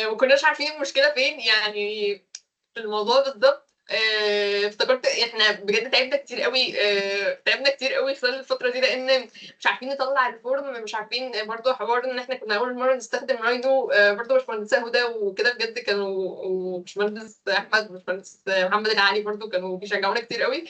وما كناش عارفين المشكلة فين يعني في الموضوع بالظبط. افتكرت افتكرت احنا بجد تعبنا كتير قوي، تعبنا كتير قوي خلال الفترة دي، لان مش عارفين نطلع ال form، مش عارفين برضو حوار ان احنا كنا اول مرة نستخدم Rhino. برضو باشمهندسه هدى وكده بجد كانوا، وباشمهندس احمد وباشمهندس محمد العالي برضو كانوا بيشجعونا كتير قوي.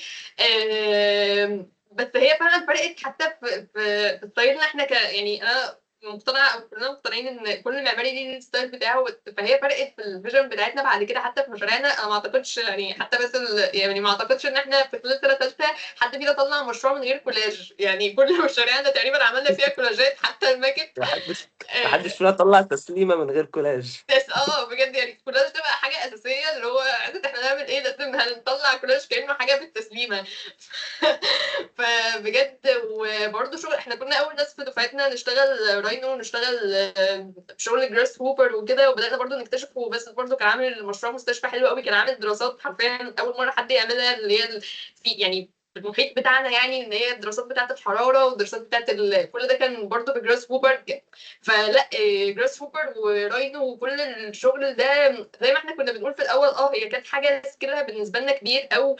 بس هي فعلا فرقت حتى في style نا احنا يعني انا مقتنعة او كلنا مقتنعين ان كل معماري ليه ال style بتاعه، فهي فرقت في ال vision بتاعتنا بعد كده حتى في مشاريعنا. انا ما اعتقدش يعني حتى بس يعني ما اعتقدش ان احنا في خلال سنة ثالثة حد فينا طلع مشروع من غير كولاج، يعني كل مشاريعنا تقريبا عملنا فيها كولاجات حتى الماكت. محدش فينا طلع تسليمه من غير كولاج. بس بجد يعني الكولاج ده بقى حاجة اساسيه، اللي هو عادة احنا نعمل ايه، لازم هنطلع كولاج كانه حاجة في التسليمة. فبجد وبرده شغل احنا كنا اول ناس في دفعتنا نشتغل Rhino، نشتغل شغل Grasshopper وكده، وبدانا برضو نكتشفه. بس برضو كان عامل مشروع مستشفى حلو قوي، كان عامل دراسات حرفيا اول مرة حد يعملها، اللي هي في يعني في المحيط بتاعنا، يعني ان هي الدراسات بتاعه الحرارة والدراسات بتاعه كل ده كان برضو ب Grasshopper. فلا Grasshopper و Rhino وكل الشغل ده زي ما احنا كنا بنقول في الاول، هي كانت حاجة scale ها بالنسبة لنا كبير، او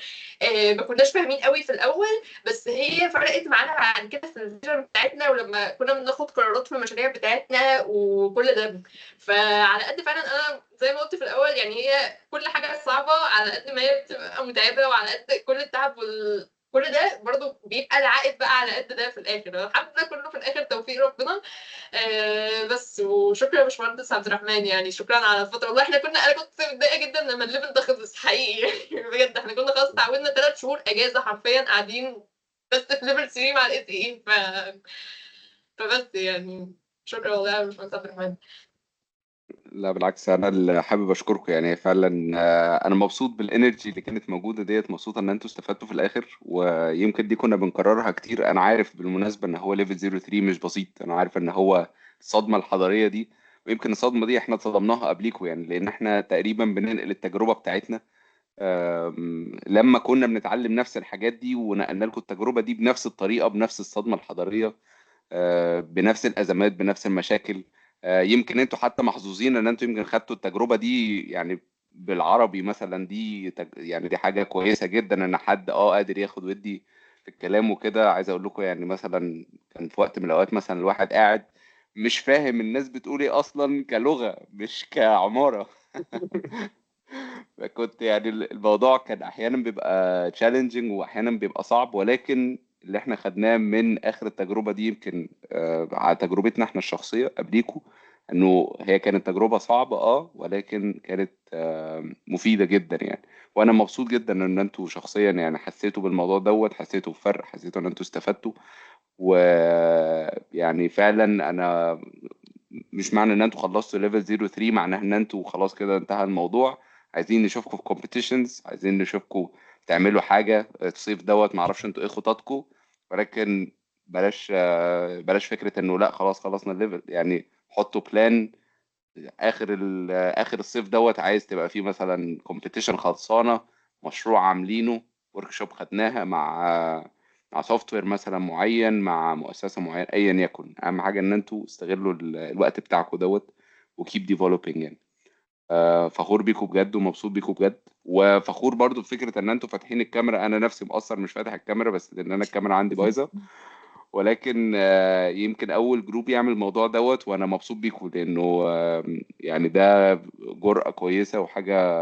ما كناش فاهمين قوي في الاول، بس هي فرقت معانا بعد كده في ال vision بتاعتنا، ولما كنا بناخد قرارات في المشاريع بتاعتنا وكل ده. فعلى قد فعلا انا زي ما قلت في الاول، يعني هي كل حاجة صعبة على قد ما هي بتبقى متعبة، وعلى قد كل التعب كل ده برضو بيبقى العائد بقى على قد ده في الاخر. الحمد لله كله في الاخر توفيق ربنا. بس وشكرا يا باشمهندس عبد الرحمن، يعني شكرا على الفترة. والله احنا كنا، انا كنت متضايقة جدا لما ال level ده خلص حقيقي يعني بجد احنا كنا خلاص اتعودنا 3 شهور اجازه حرفيا قاعدين بس في level 3 مع ال SAE. فبس يعني شكرا والله يا باشمهندس عبد الرحمن. لا بالعكس، انا اللي حابب اشكركم، يعني فعلا انا مبسوط بال energy اللي كانت موجودة ديت، مبسوط ان انتوا استفدتوا في الاخر، ويمكن دي كنا بنكررها كتير. انا عارف بالمناسبة ان هو level 03 مش بسيط، انا عارف ان هو الصدمة الحضارية دي، ويمكن الصدمة دي احنا اتصدمناها قبليكم، يعني لان احنا تقريبا بننقل التجربة بتاعتنا. لما كنا بنتعلم نفس الحاجات دي ونقلنا لكم التجربة دي بنفس الطريقة، بنفس الصدمة الحضارية، بنفس الازمات، بنفس المشاكل. يمكن انتوا حتى محظوظين ان انتوا يمكن خدتوا التجربة دي يعني بالعربي مثلا، دي يعني دي حاجة كويسة جدا ان حد قادر ياخد ودي في الكلام وكده. عايز اقول لكم يعني مثلا كان في وقت من الاوقات مثلا الواحد قاعد مش فاهم الناس بتقول ايه اصلا كلغة مش كعماره. فكنت يعني الموضوع كان احيانا بيبقى challenging واحيانا بيبقى صعب، ولكن اللي احنا خدناه من اخر التجربة دي يمكن على تجربتنا احنا الشخصية قبليكم، انه هي كانت تجربه صعبة ولكن كانت مفيدة جدا يعني. وانا مبسوط جدا ان انتوا شخصيا يعني حسيتوا بالموضوع دوت، حسيتوا بفرق، حسيتوا ان انتوا استفدتوا. ويعني فعلا انا مش معنى ان انتوا خلصتوا level 03 معناه ان انتوا خلاص كده انتهى الموضوع. عايزين نشوفكم في competitions، عايزين نشوفكم تعملوا حاجة الصيف دوت، معرفش انتوا ايه خططكم، ولكن بلاش فكرة انه لا خلاص خلصنا ال level. يعني حطوا plan اخر الصيف دوت، عايز تبقى فيه مثلا competition خلصانه، مشروع عاملينه، workshop خدناها مع software مثلا معين، مع مؤسسة معينة، ايا يكن. اهم حاجة ان انتوا استغلوا الوقت بتاعكم دوت و keep developing يعني. فخور بيكم بجد ومبسوط بيكم بجد، وفخور برضو بفكره ان انتوا فاتحين الكاميرا. انا نفسي مقصر مش فاتح الكاميرا، بس لان انا الكاميرا عندي بايظة، ولكن يمكن اول group يعمل الموضوع دوت، وانا مبسوط بيكم لانه يعني ده جرأة كويسة وحاجه.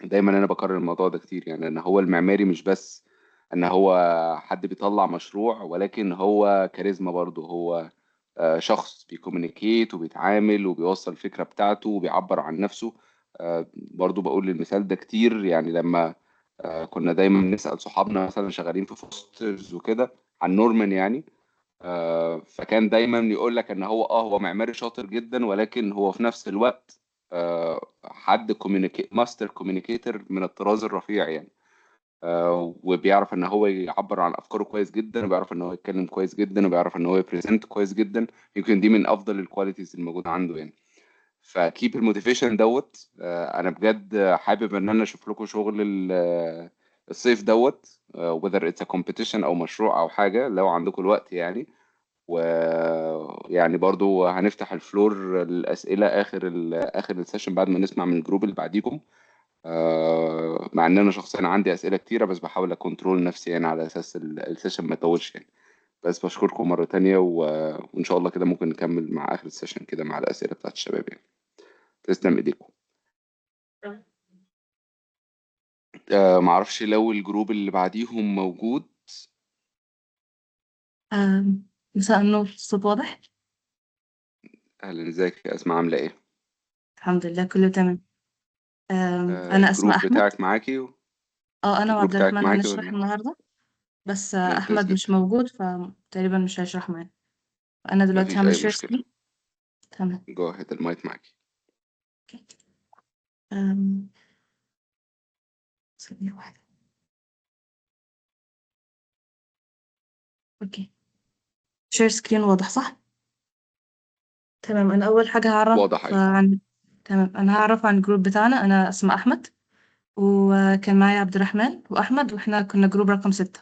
دايما انا بكرر الموضوع ده كتير، يعني ان هو المعماري مش بس ان هو حد بيطلع مشروع، ولكن هو كاريزما برضو، هو شخص بي communicate وبيتعامل وبيوصل الفكرة بتاعته وبيعبر عن نفسه. برضو بقول المثال ده كتير، يعني لما كنا دايما نسأل صحابنا مثلا شغالين في Foster's وكده عن نورمان يعني، فكان دايما يقول لك ان هو هو معماري شاطر جدا، ولكن هو في نفس الوقت حد master communicator من الطراز الرفيع يعني، وبيعرف ان هو يعبر عن افكاره كويس جدا، وبيعرف ان هو يتكلم كويس جدا، وبيعرف ان هو ي present كويس جدا. يمكن دي من افضل ال qualities الموجودة عنده يعني. ف keep ال motivation دوت. انا بجد حابب ان انا اشوف لكم شغل الصيف دوت، whether it's a competition او مشروع او حاجة لو عندكم الوقت يعني. ويعني برضو هنفتح ال floor للاسئلة اخر ال session بعد ما نسمع من ال group اللي بعديكم. مع ان انا شخصيا عندي اسئلة كتيرة، بس بحاول ا control نفسي يعني على اساس ال session ما يطولش يعني. بس بشكركم مرة تانية، وان شاء الله كده ممكن نكمل مع اخر ال session كده مع الاسئلة بتاعت الشباب يعني. تسلم ايديكم. معرفش لو ال group اللي بعديهم موجود. مساء النور، الصوت واضح؟ اهلا، ازيك يا اسماء، عامله ايه؟ الحمد لله كله تمام. أنا أسماء ال group أحمد. بتاعك معاكي؟ أنا ال group وعبد بتاعك الرحمن معاكي هنشرح ولا؟ النهاردة، بس ممتاز أحمد مش جدا. موجود فتقريبا مش هيشرح معانا. أنا دلوقتي مفيش هعمل اي share مشكلة. screen. تمام. go ahead، ال mic معاكي. okay. ثانية واحدة. okay، share screen واضح صح؟ تمام. أنا أول حاجة هعرف واضح، ايوه. عن تمام، أنا هعرف عن ال group بتاعنا. أنا أسماء أحمد، وكان معايا عبد الرحمن وأحمد، وإحنا كنا group رقم 6.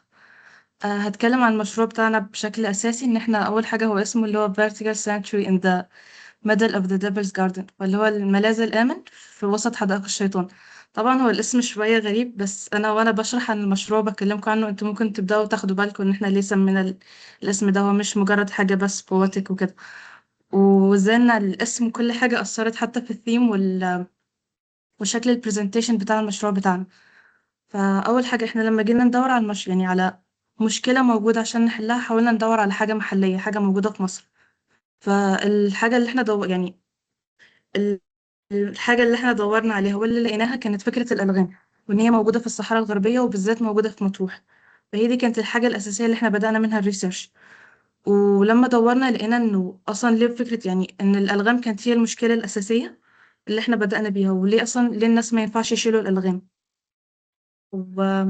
هتكلم عن المشروع بتاعنا بشكل أساسي. إن إحنا أول حاجة هو اسمه اللي هو Vertical Sanctuary in the Middle of the Devil's Garden، واللي هو الملاذ الآمن في وسط حدائق الشيطان. طبعا هو الاسم شوية غريب، بس أنا وأنا بشرح عن المشروع بكلمكم عنه أنتوا ممكن تبدأوا تاخدوا بالكم إن إحنا ليه سمينا الاسم ده. هو مش مجرد حاجة بس poetic وكده، وازاي إن الاسم كل حاجة أثرت حتى في الثيم وشكل ال presentation بتاع المشروع بتاعنا. فأول حاجة إحنا لما جينا ندور على يعني على مشكلة موجودة عشان نحلها، حاولنا ندور على حاجة محلية، حاجة موجودة في مصر. فالحاجة اللي إحنا يعني الحاجة اللي إحنا دورنا عليها واللي لقيناها كانت فكرة الألغام، وإن هي موجودة في الصحراء الغربية وبالذات موجودة في مطروح. فهي دي كانت الحاجة الأساسية اللي إحنا بدأنا منها ال research. ولما دورنا لقينا إنه أصلا ليه فكرة يعني إن الألغام كانت هي المشكلة الأساسية اللي إحنا بدأنا بيها، وليه أصلا ليه الناس ما ينفعش يشيلوا الألغام. و...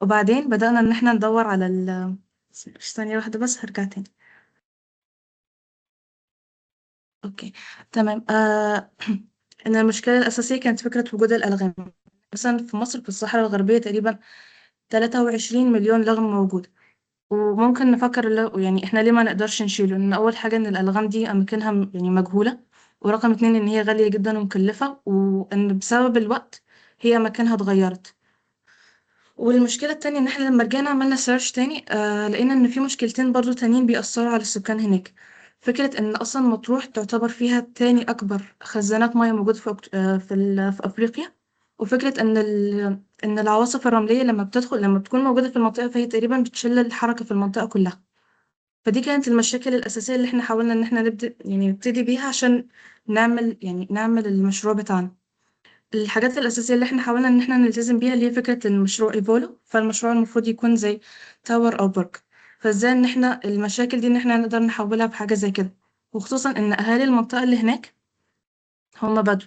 وبعدين بدأنا إن إحنا ندور على ثانية واحدة بس هرجع تاني. okay تمام. إن المشكلة الأساسية كانت فكرة وجود الألغام. مثلا في مصر في الصحراء الغربية تقريبا 23 مليون لغم موجود، وممكن نفكر لو يعني إحنا ليه ما نقدرش نشيله. إن أول حاجة إن الألغام دي أماكنها يعني مجهولة، ورقم 2 إن هي غالية جدا ومكلفة، وإن بسبب الوقت هي أماكنها اتغيرت. والمشكلة التانية إن إحنا لما رجعنا عملنا search تاني، لقينا إن في مشكلتين برضو تانيين بيأثروا على السكان هناك. فكرة إن أصلا مطروح تعتبر فيها تاني أكبر خزانات مياه موجودة في في أفريقيا، وفكرة إن إن العواصف الرملية لما بتدخل، لما بتكون موجودة في المنطقة، فهي تقريبا بتشل الحركة في المنطقة كلها. فدي كانت المشاكل الأساسية اللي إحنا حاولنا إن إحنا نبدأ يعني نبتدي بيها عشان نعمل يعني نعمل المشروع بتاعنا. الحاجات الأساسية اللي إحنا حاولنا إن إحنا نلتزم بيها اللي هي فكرة المشروع إيفولو. فالمشروع المفروض يكون زي tower أو برج، فإزاي إن إحنا المشاكل دي إن إحنا نقدر نحولها بحاجة زي كده، وخصوصا إن أهالي المنطقة اللي هناك هم بدو،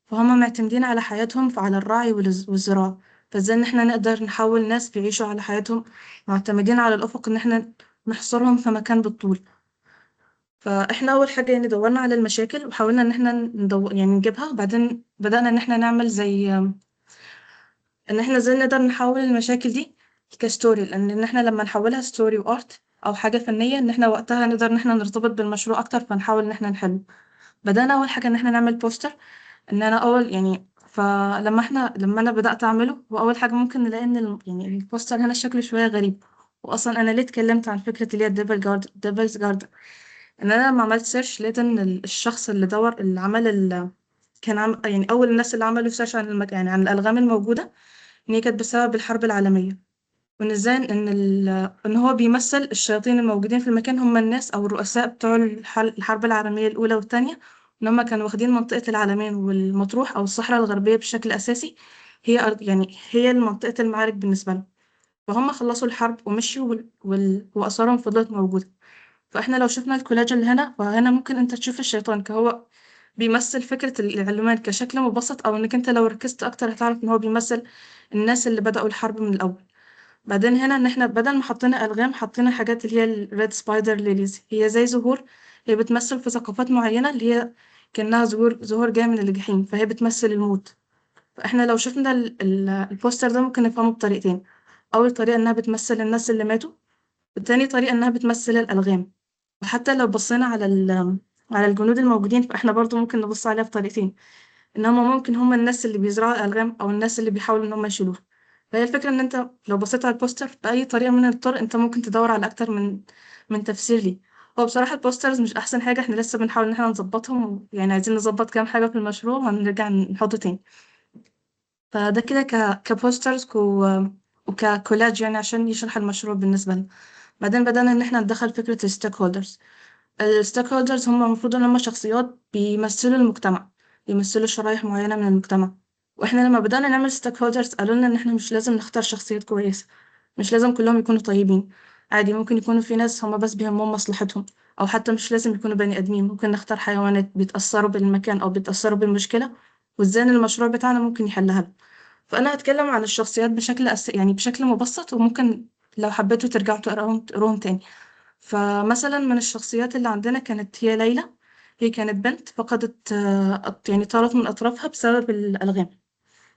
فهم معتمدين على حياتهم فعلى الرعي والزراعة. فإزاي إن إحنا نقدر نحول ناس بيعيشوا على حياتهم معتمدين على الأفق إن إحنا نحصرهم في مكان بالطول. فإحنا أول حاجة يعني دورنا على المشاكل وحاولنا إن إحنا يعني نجيبها، وبعدين بدأنا إن إحنا نعمل زي إن إحنا إزاي نقدر نحول المشاكل دي ك story، لأن إن إحنا لما نحولها story و art أو حاجة فنية إن إحنا وقتها نقدر إن إحنا نرتبط بالمشروع أكتر، فنحاول إن إحنا نحله. بدأنا أول حاجة إن إحنا نعمل poster، إن أنا أول يعني فلما إحنا لما أنا بدأت أعمله، وأول حاجة ممكن نلاقي إن يعني ال poster هنا شكله شوية غريب. وأصلا أنا ليه اتكلمت عن فكرة اللي هي ال devil garden، devil's garden، إن أنا لما عملت search لقيت إن الشخص اللي دور اللي عمل كان يعني أول الناس اللي عملوا search عن يعني عن الألغام الموجودة، إن هي كانت بسبب الحرب العالمية، وإن إزاي إن إن هو بيمثل الشياطين الموجودين في المكان هم الناس أو الرؤساء بتوع الحرب العالمية الأولى والتانية، إن هم كانوا واخدين منطقة العلمين والمطروح أو الصحراء الغربية بشكل أساسي، هي أرض يعني هي منطقة المعارك بالنسبة لهم. فهم خلصوا الحرب ومشيوا وآثارهم فضلت موجودة. فإحنا لو شفنا الكولاج اللي هنا، فهنا ممكن أنت تشوف الشيطان كهو بيمثل فكرة العلمان كشكل مبسط، أو إنك أنت لو ركزت أكتر هتعرف إن هو بيمثل الناس اللي بدأوا الحرب من الأول. بعدين هنا إن إحنا بدل ما حطينا ألغام حطينا حاجات اللي هي ال red spider lilies، هي زي زهور، هي بتمثل في ثقافات معينة اللي هي كأنها زهور جاية من الجحيم، فهي بتمثل الموت. فإحنا لو شفنا ال poster ده ممكن نفهمه بطريقتين. أول طريقة إنها بتمثل الناس اللي ماتوا، والتاني طريقة إنها بتمثل الألغام. وحتى لو بصينا على على الجنود الموجودين فإحنا برضو ممكن نبص عليها بطريقتين، إن هما ممكن هما الناس اللي بيزرعوا الألغام أو الناس اللي بيحاولوا إن هما يشيلوها. فهي الفكرة إن أنت لو بصيت على ال poster بأي طريقة من الطرق أنت ممكن تدور على أكتر من تفسير ليه. هو بصراحة ال posters مش أحسن حاجة، احنا لسه بنحاول إن احنا نظبطهم، يعني عايزين نظبط كام حاجة في المشروع وهنرجع نحطه تاني. فده كده ك posters وككولاج يعني عشان يشرح المشروع بالنسبة لنا. بعدين بدأنا إن احنا ندخل فكرة ال stakeholders. ال stakeholders هم المفروض إن هم شخصيات بيمثلوا المجتمع، بيمثلوا شرايح معينة من المجتمع. واحنا لما بدأنا نعمل stakeholders قالوا لنا إن احنا مش لازم نختار شخصيات كويسة، مش لازم كلهم يكونوا طيبين، عادي ممكن يكونوا في ناس هما بس بيهمهم مصلحتهم، أو حتى مش لازم يكونوا بني آدمين، ممكن نختار حيوانات بيتأثروا بالمكان أو بيتأثروا بالمشكلة، وإزاي إن المشروع بتاعنا ممكن يحلها لهم. فأنا هتكلم عن الشخصيات بشكل يعني بشكل مبسط، وممكن لو حبيتوا ترجعوا تقروهم تاني. فمثلا من الشخصيات اللي عندنا كانت هي ليلى. هي كانت بنت فقدت يعني طرف من أطرافها بسبب الألغام،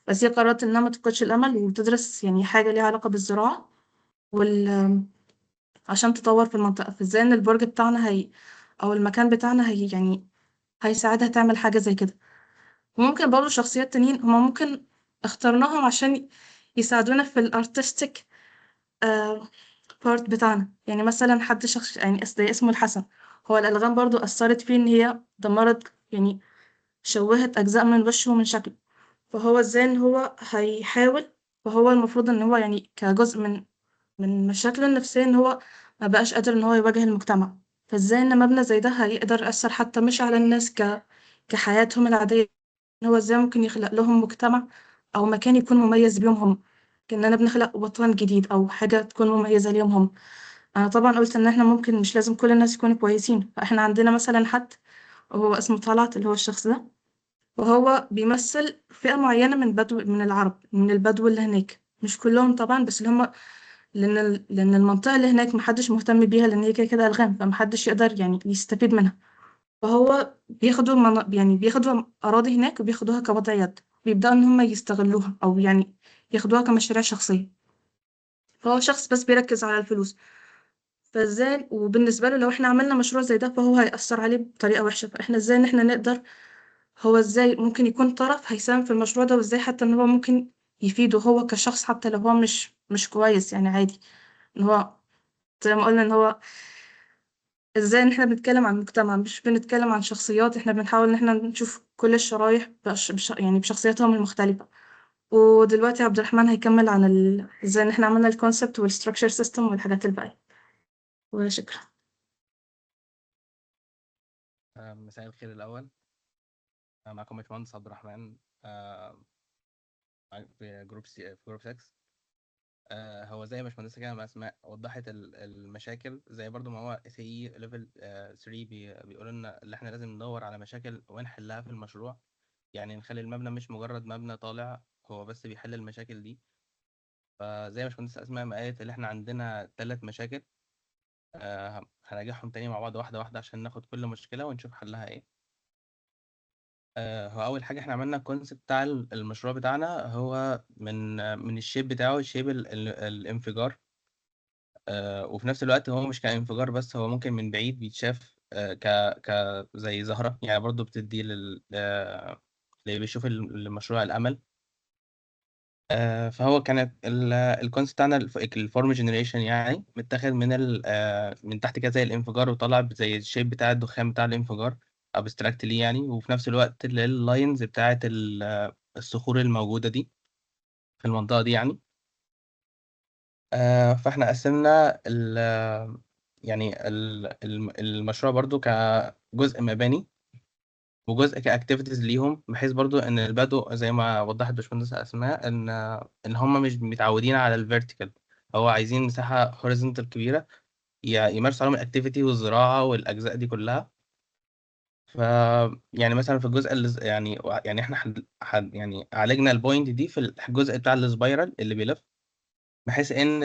بس هي قررت إنها ما تفقدش الأمل وتدرس يعني حاجة ليها علاقة بالزراعة وال عشان تطور في المنطقة. فازاي إن البرج بتاعنا هي أو المكان بتاعنا هي يعني هيساعدها تعمل حاجة زي كده. وممكن برضه شخصيات تانيين هما ممكن اخترناهم عشان يساعدونا في ال artistic part بتاعنا. يعني مثلا حد شخص يعني زي اسمه الحسن، هو الألغام برضو أثرت فيه إن هي دمرت يعني شوهت أجزاء من وشه ومن شكله. فهو ازاي إن هو هيحاول، فهو المفروض إن هو يعني كجزء من مشاكله النفسية إن هو ما بقاش قادر إن هو يواجه المجتمع. فازاي إن مبنى زي ده هيقدر يأثر حتى مش على الناس كحياتهم العادية، إن هو ازاي ممكن يخلق لهم مجتمع أو مكان يكون مميز بيهم هم، كأننا بنخلق وطن جديد أو حاجة تكون مميزة ليهم هم. أنا طبعا قلت إن إحنا ممكن مش لازم كل الناس يكونوا كويسين، فإحنا عندنا مثلا حد وهو اسمه طلعت اللي هو الشخص ده، وهو بيمثل فئة معينة من بدو من العرب من البدو اللي هناك، مش كلهم طبعا، بس اللي هم لأن المنطقة اللي هناك محدش مهتم بيها، لأن هي كده كده ألغام، فمحدش يقدر يعني يستفيد منها. فهو بياخدوا يعني بياخدوا أراضي هناك وبياخدوها كوضع يد، بيبدأوا إن هم يستغلوها أو يعني ياخدوها كمشاريع شخصية. فهو شخص بس بيركز على الفلوس. فازاي وبالنسبة له لو احنا عملنا مشروع زي ده فهو هيأثر عليه بطريقة وحشة. فاحنا ازاي ان احنا نقدر، هو ازاي ممكن يكون طرف هيساهم في المشروع ده، وازاي حتى ان هو ممكن يفيده هو كشخص حتى لو هو مش كويس، يعني عادي ان هو زي ما قلنا ان هو ازاي ان احنا بنتكلم عن مجتمع مش بنتكلم عن شخصيات، احنا بنحاول ان احنا نشوف كل الشرايح يعني بشخصياتهم المختلفة. ودلوقتي عبد الرحمن هيكمل عن ازاي ان احنا عملنا ال concept وال structure system والحاجات الباقية. وشكرا. مساء الخير. الأول معكم باشمهندس عبد الرحمن، في group C، في group 6. هو زي ما باشمهندسة كده ما أسماء وضحت المشاكل، زي برضو ما هو SAE level 3 بيقول لنا اللي احنا لازم ندور على مشاكل ونحلها في المشروع، يعني نخلي المبنى مش مجرد مبنى طالع هو بس بيحل المشاكل دي. فزي ما باشمهندسة أسماء ما قالت اللي احنا عندنا 3 مشاكل، هنراجعهم تاني مع بعض واحدة واحدة عشان ناخد كل مشكلة ونشوف حلها ايه. هو أول حاجة احنا عملنا ال concept بتاع المشروع بتاعنا هو من ال shape بتاعه، shape الانفجار، وفي نفس الوقت هو مش كانفجار بس، هو ممكن من بعيد بيتشاف، ك زي زهرة، يعني برضو بتدي اللي بيشوف المشروع الأمل. فهو كانت ال concept بتاعنا ال form generation، يعني متاخد من تحت كده زي الانفجار، وطالع زي ال shape بتاع الدخان بتاع الانفجار abstract ليه يعني، وفي نفس الوقت لل lines بتاعت الصخور الموجودة دي في المنطقة دي يعني. فاحنا قسمنا المشروع برضو كجزء مباني وجزء ك activities ليهم، بحيث برضو ان البدو زي ما وضحت باشمهندسة اسماء ان هم مش متعودين على ال vertical، هو عايزين مساحة horizontal كبيرة يمارسوا عليهم ال activity والزراعة والاجزاء دي كلها. ف يعني مثلا في الجزء اللي يعني يعني احنا يعني عالجنا ال point دي في الجزء بتاع ال spiral اللي بيلف، بحيث ان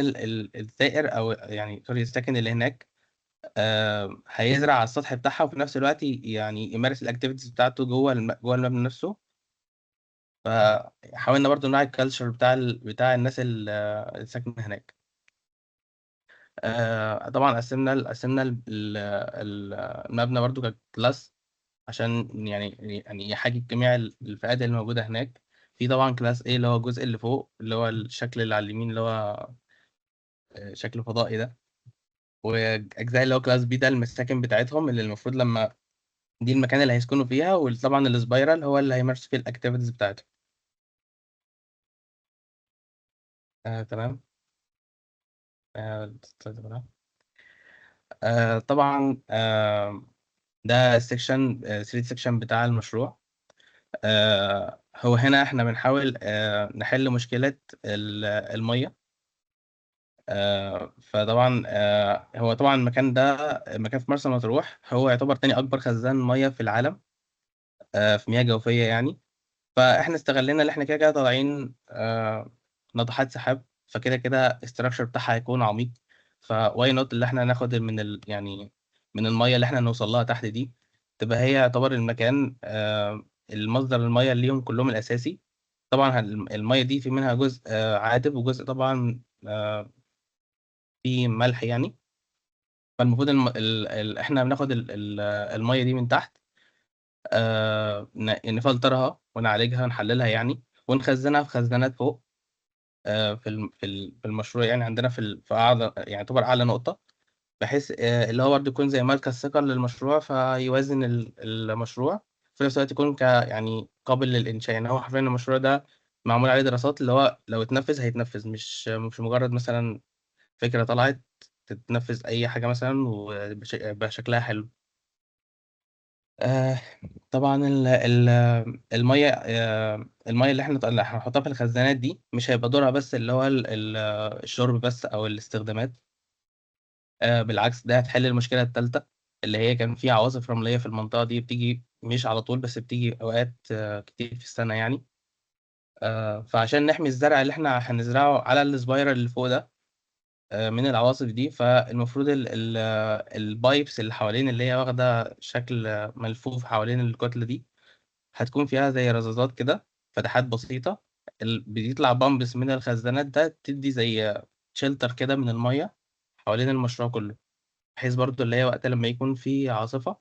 الزائر او يعني sorry الساكن اللي هناك، هيزرع على السطح بتاعها، وفي نفس الوقت يعني يمارس ال activities بتاعته جوه المبنى نفسه. فحاولنا برضو نراعي ال culture بتاع الناس اللي ساكنه هناك. طبعا قسمنا المبنى برضو ك class، عشان يعني يحاكي جميع الفئات اللي موجودة هناك. في طبعا class A اللي هو الجزء اللي فوق، اللي هو الشكل اللي على اليمين اللي هو شكل فضائي ده، واجزاء اللي هو class B ده المساكن بتاعتهم اللي المفروض لما دي المكان اللي هيسكنوا فيها، وطبعا ال spiral هو اللي هيمارسوا فيه ال activities بتاعتهم. تمام. طبعا ده ال section 3 section بتاع المشروع. هو هنا احنا بنحاول نحل مشكلة المية. فطبعا هو طبعا المكان ده مكان في مرسى مطروح، هو يعتبر تاني أكبر خزان مية في العالم، في مياه جوفية يعني. فاحنا استغلينا اللي احنا كده كده طالعين ناطحات سحاب، فكده كده ال structure بتاعها هيكون عميق، ف why not اللي احنا ناخد من يعني من المية اللي احنا نوصل لها تحت دي، تبقى هي يعتبر المكان المصدر المية اللي ليهم كلهم الأساسي. طبعا المية دي في منها جزء عادب، وجزء طبعا فيه ملح يعني. فالمفروض احنا بناخد المية دي من تحت، نفلترها ونعالجها ونحللها يعني، ونخزنها في خزانات فوق في المشروع يعني. عندنا في أعلى، يعني يعتبر أعلى نقطة، بحيث اللي هو برضه يكون زي مركز ثقل للمشروع، فيوازن المشروع في نفس الوقت يكون يعني قابل للإنشاء. يعني هو حرفيا المشروع ده معمول عليه دراسات، اللي هو لو اتنفذ هيتنفذ، مش مجرد مثلا فكرة طلعت تتنفذ أي حاجة مثلا ويبقى شكلها حلو. طبعا المية اللي احنا اللي هنحطها في الخزانات دي مش هيبقى دورها بس اللي هو الشرب بس أو الاستخدامات، بالعكس ده هتحل المشكلة التالتة اللي هي كان في عواصف رملية في المنطقة دي، بتيجي مش على طول بس بتيجي أوقات كتير في السنة يعني. فعشان نحمي الزرع اللي احنا هنزرعه على ال spiral اللي فوق ده من العواصف دي، فالمفروض ال pipes اللي حوالين اللي هي واخدة شكل ملفوف حوالين الكتلة دي هتكون فيها زي رذاذات كده، فتحات بسيطة، بيطلع pumps من الخزانات ده تدي زي shelter كده من المية حوالين المشروع كله، بحيث برضو اللي هي وقت لما يكون في عاصفة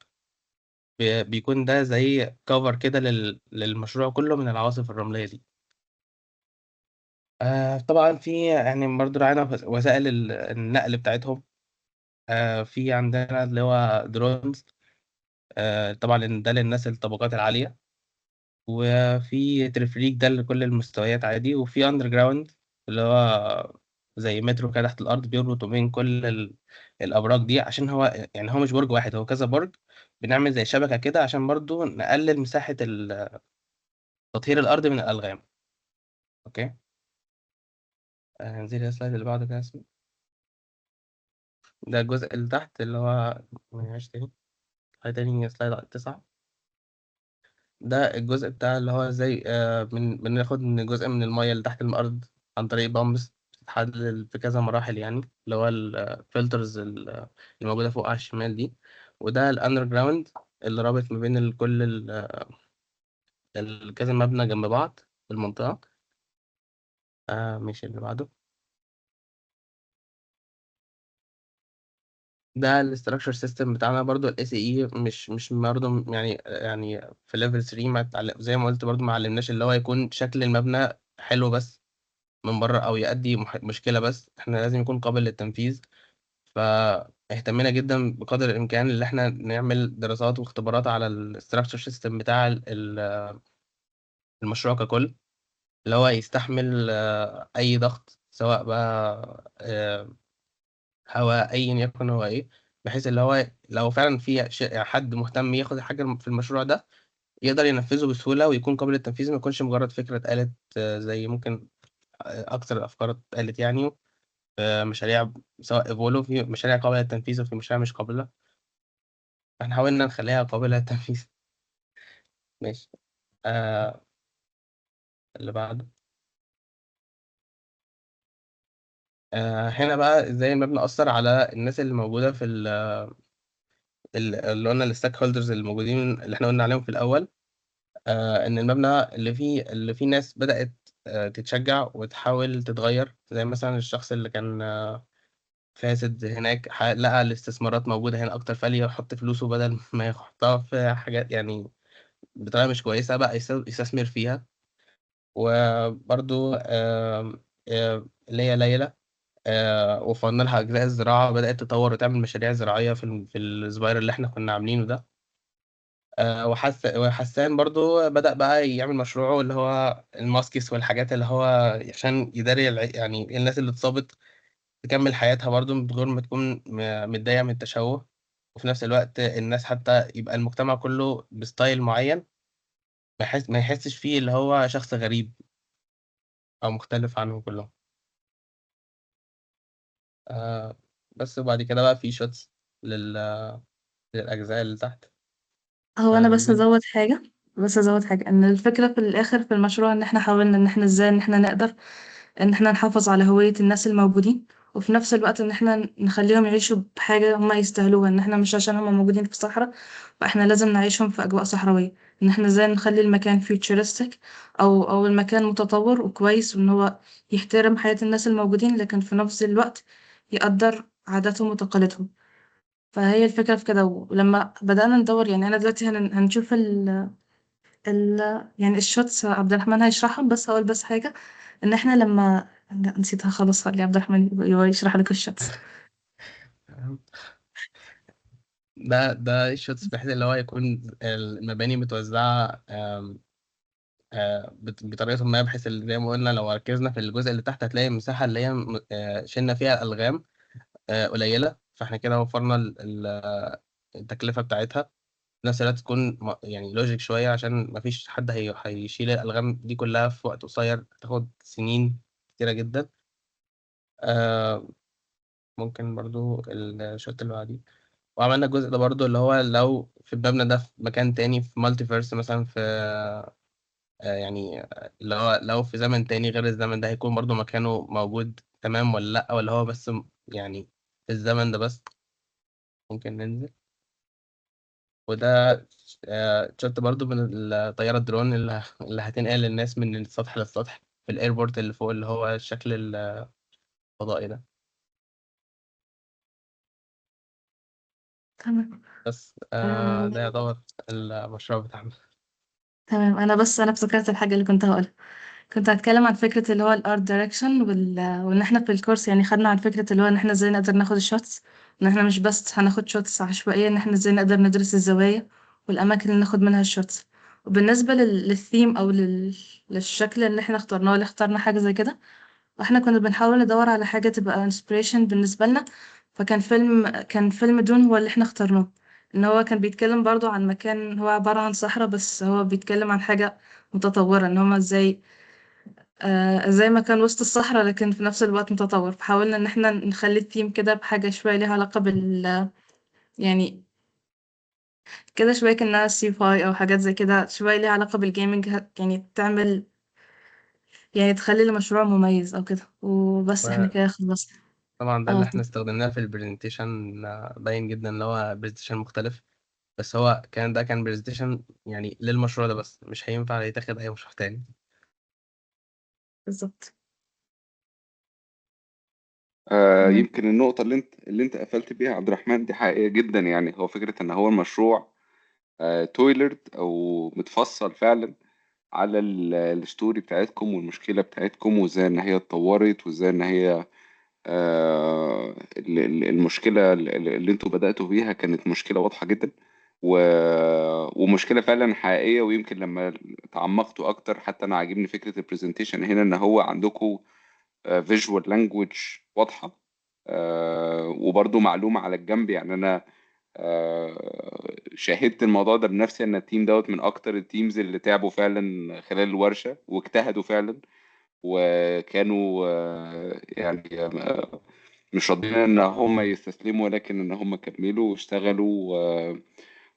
بيكون ده زي cover كده للمشروع كله من العواصف الرملية دي. طبعا في يعني برضو راعينا وسائل النقل بتاعتهم. في عندنا اللي هو drones، طبعا ده للناس الطبقات العالية، وفي تلفريك ده لكل المستويات عادي، وفي underground اللي هو زي مترو كده تحت الأرض بيربط بين كل الأبراج دي، عشان هو يعني هو مش برج واحد، هو كذا برج، بنعمل زي شبكة كده عشان برضو نقلل مساحة تطهير الأرض من الألغام. okay، هنزل ال slide اللي بعده كده اسمه ده الجزء اللي تحت اللي هو ماشي تاني، هاي تاني slide 9. ده الجزء بتاع اللي هو زي بناخد من جزء من المية اللي تحت الأرض عن طريق pumps بتتحلل في كذا مراحل يعني، اللي هو ال filters اللي موجودة فوق على الشمال دي، وده ال underground اللي رابط ما بين كل كذا مبنى جنب بعض في المنطقة. ماشي، اللي بعده ده ال structure system بتاعنا برضو ال SAE مش برضو يعني في level 3 ما زي ما قلت برضو ما علمناش اللي هو يكون شكل المبنى حلو بس من بره او يؤدي مشكلة بس، احنا لازم يكون قابل للتنفيذ. فاهتمينا جدا بقدر الامكان اللي احنا نعمل دراسات واختبارات على ال structure system بتاع المشروع ككل، اللي هو يستحمل اي ضغط سواء بقى هواء ايا يكن هو ايه، بحيث اللي هو لو فعلا في حد مهتم ياخد حاجه في المشروع ده يقدر ينفذه بسهوله ويكون قابل للتنفيذ، ما يكونش مجرد فكره اتقالت، زي ممكن اكتر الافكار اتقالت يعني في مشاريع سواء ايفولو، في مشاريع قابله للتنفيذ وفي مشاريع مش قابله، احنا حاولنا نخليها قابله للتنفيذ. ماشي، اللي بعده هنا بقى ازاي المبنى اثر على الناس اللي موجوده في اللي قلنا ال stakeholders اللي موجودين اللي احنا قلنا عليهم في الاول. ان المبنى اللي فيه ناس بدات تتشجع وتحاول تتغير، زي مثلا الشخص اللي كان فاسد هناك، لقى الاستثمارات موجودة هنا أكتر، فقال يحط فلوسه بدل ما يحطها في حاجات يعني بطريقة مش كويسة، بقى يستثمر فيها. وبرضو اللي هي ليلى، وفرنا لها أجزاء الزراعة، بدأت تطور وتعمل مشاريع زراعية في ال spiral اللي احنا كنا عاملينه ده. وحسان برضو بدأ بقى يعمل مشروعه اللي هو ال masks والحاجات اللي هو عشان يداري يعني الناس اللي اتصابت تكمل حياتها برضو من غير ما تكون متضايقة من التشوه، وفي نفس الوقت الناس حتى يبقى المجتمع كله ب style معين، ما يحسش فيه اللي هو شخص غريب أو مختلف عنهم كلهم. بس وبعد كده بقى في shots للأجزاء اللي تحت. هو أنا بس زين. أزود حاجة إن الفكرة في الآخر في المشروع إن إحنا حاولنا إن إحنا إزاي إن إحنا نقدر إن إحنا نحافظ على هوية الناس الموجودين، وفي نفس الوقت إن إحنا نخليهم يعيشوا بحاجة هما يستاهلوها. إن إحنا مش عشان هما موجودين في صحراء فإحنا لازم نعيشهم في أجواء صحراوية، إن إحنا إزاي نخلي المكان futuristic أو المكان متطور وكويس، وإن هو يحترم حياة الناس الموجودين، لكن في نفس الوقت يقدر عاداتهم وتقاليدهم. فهي الفكرة في كده. ولما بدأنا ندور، يعني أنا دلوقتي هنشوف ال يعني ال shots عبد الرحمن هيشرحهم، بس هقول بس حاجة إن إحنا لما، لا نسيتها خلاص، خلي عبد الرحمن يشرح لك ال shots. ده ال shots بحيث اللي هو يكون المباني متوزعة آم، آه، بطريقة ما، بحيث اللي زي ما قلنا لو ركزنا في الجزء اللي تحت هتلاقي المساحة اللي هي شلنا فيها الألغام قليلة، فاحنا كده وفرنا التكلفة بتاعتها. في نفس الوقت تكون يعني logic شوية، عشان مفيش حد هيشيل الألغام دي كلها في وقت قصير، تاخد سنين كتيرة جدا. ممكن برضو ال shot اللي بعديه. وعملنا الجزء ده برضو اللي هو لو في المبنى ده في مكان تاني في multiverse مثلا، في يعني اللي هو لو في زمن تاني غير الزمن ده هيكون برضو مكانه موجود تمام ولا لأ، ولا هو بس يعني في الزمن ده بس. ممكن ننزل. وده shot برضو من الطيارة الدرون اللي هتنقل الناس من السطح للسطح في ال airport اللي فوق، اللي هو الشكل الفضائي ده. تمام. بس ده يعتبر المشروع بتاعنا. تمام. انا افتكرت الحاجة اللي كنت هقولها، كنت هتكلم عن فكرة اللي هو ال art direction، وان احنا في الكورس يعني خدنا عن فكرة اللي هو ان احنا ازاي نقدر ناخد ال shots، ان احنا مش بس هناخد shots عشوائية، ان احنا ازاي نقدر ندرس الزوايا والاماكن اللي ناخد منها ال shots. وبالنسبة للثيم او للشكل اللي احنا اخترناه، اللي اخترنا حاجة زي كده، واحنا كنا بنحاول ندور على حاجة تبقى inspiration بالنسبة لنا، فكان فيلم كان فيلم Dune هو اللي احنا اخترناه، ان هو كان بيتكلم برضو عن مكان هو عبارة عن صحراء، بس هو بيتكلم عن حاجة متطورة، ان هما ازاي مكان وسط الصحراء لكن في نفس الوقت متطور. فحاولنا ان احنا نخلي الثيم كده بحاجة شوية ليها علاقة بال يعني كده شوية كأنها sci-fi او حاجات زي كده، شوية ليها علاقة بال gaming، يعني تعمل يعني تخلي المشروع مميز او كده. وبس احنا كده خلصنا. طبعا ده اللي احنا استخدمناه في ال presentation، باين جدا ان هو presentation مختلف، بس هو كان ده كان presentation يعني للمشروع ده بس، مش هينفع يتاخد اي مشروع تاني. بالظبط. تمام. يمكن النقطة اللي انت قفلت بيها عبد الرحمن دي حقيقية جدا، يعني هو فكرة ان هو المشروع tailored او متفصل فعلا على ال story بتاعتكم والمشكلة بتاعتكم، وازاي ان هي اتطورت، وازاي ان هي المشكلة اللي انتوا بدأتوا بيها كانت مشكلة واضحة جدا ومشكلة فعلا حقيقية. ويمكن لما تعمقتوا اكتر، حتى انا عاجبني فكرة ال presentation هنا ان هو عندكم visual language واضحة. وبرضو معلومة على الجنب، يعني انا شاهدت الموضوع ده بنفسي، ان ال team دوت من اكتر ال teams اللي تعبوا فعلا خلال الورشة واجتهدوا فعلا، وكانوا يعني مش راضيين ان هم يستسلموا، ولكن ان هم كملوا واشتغلوا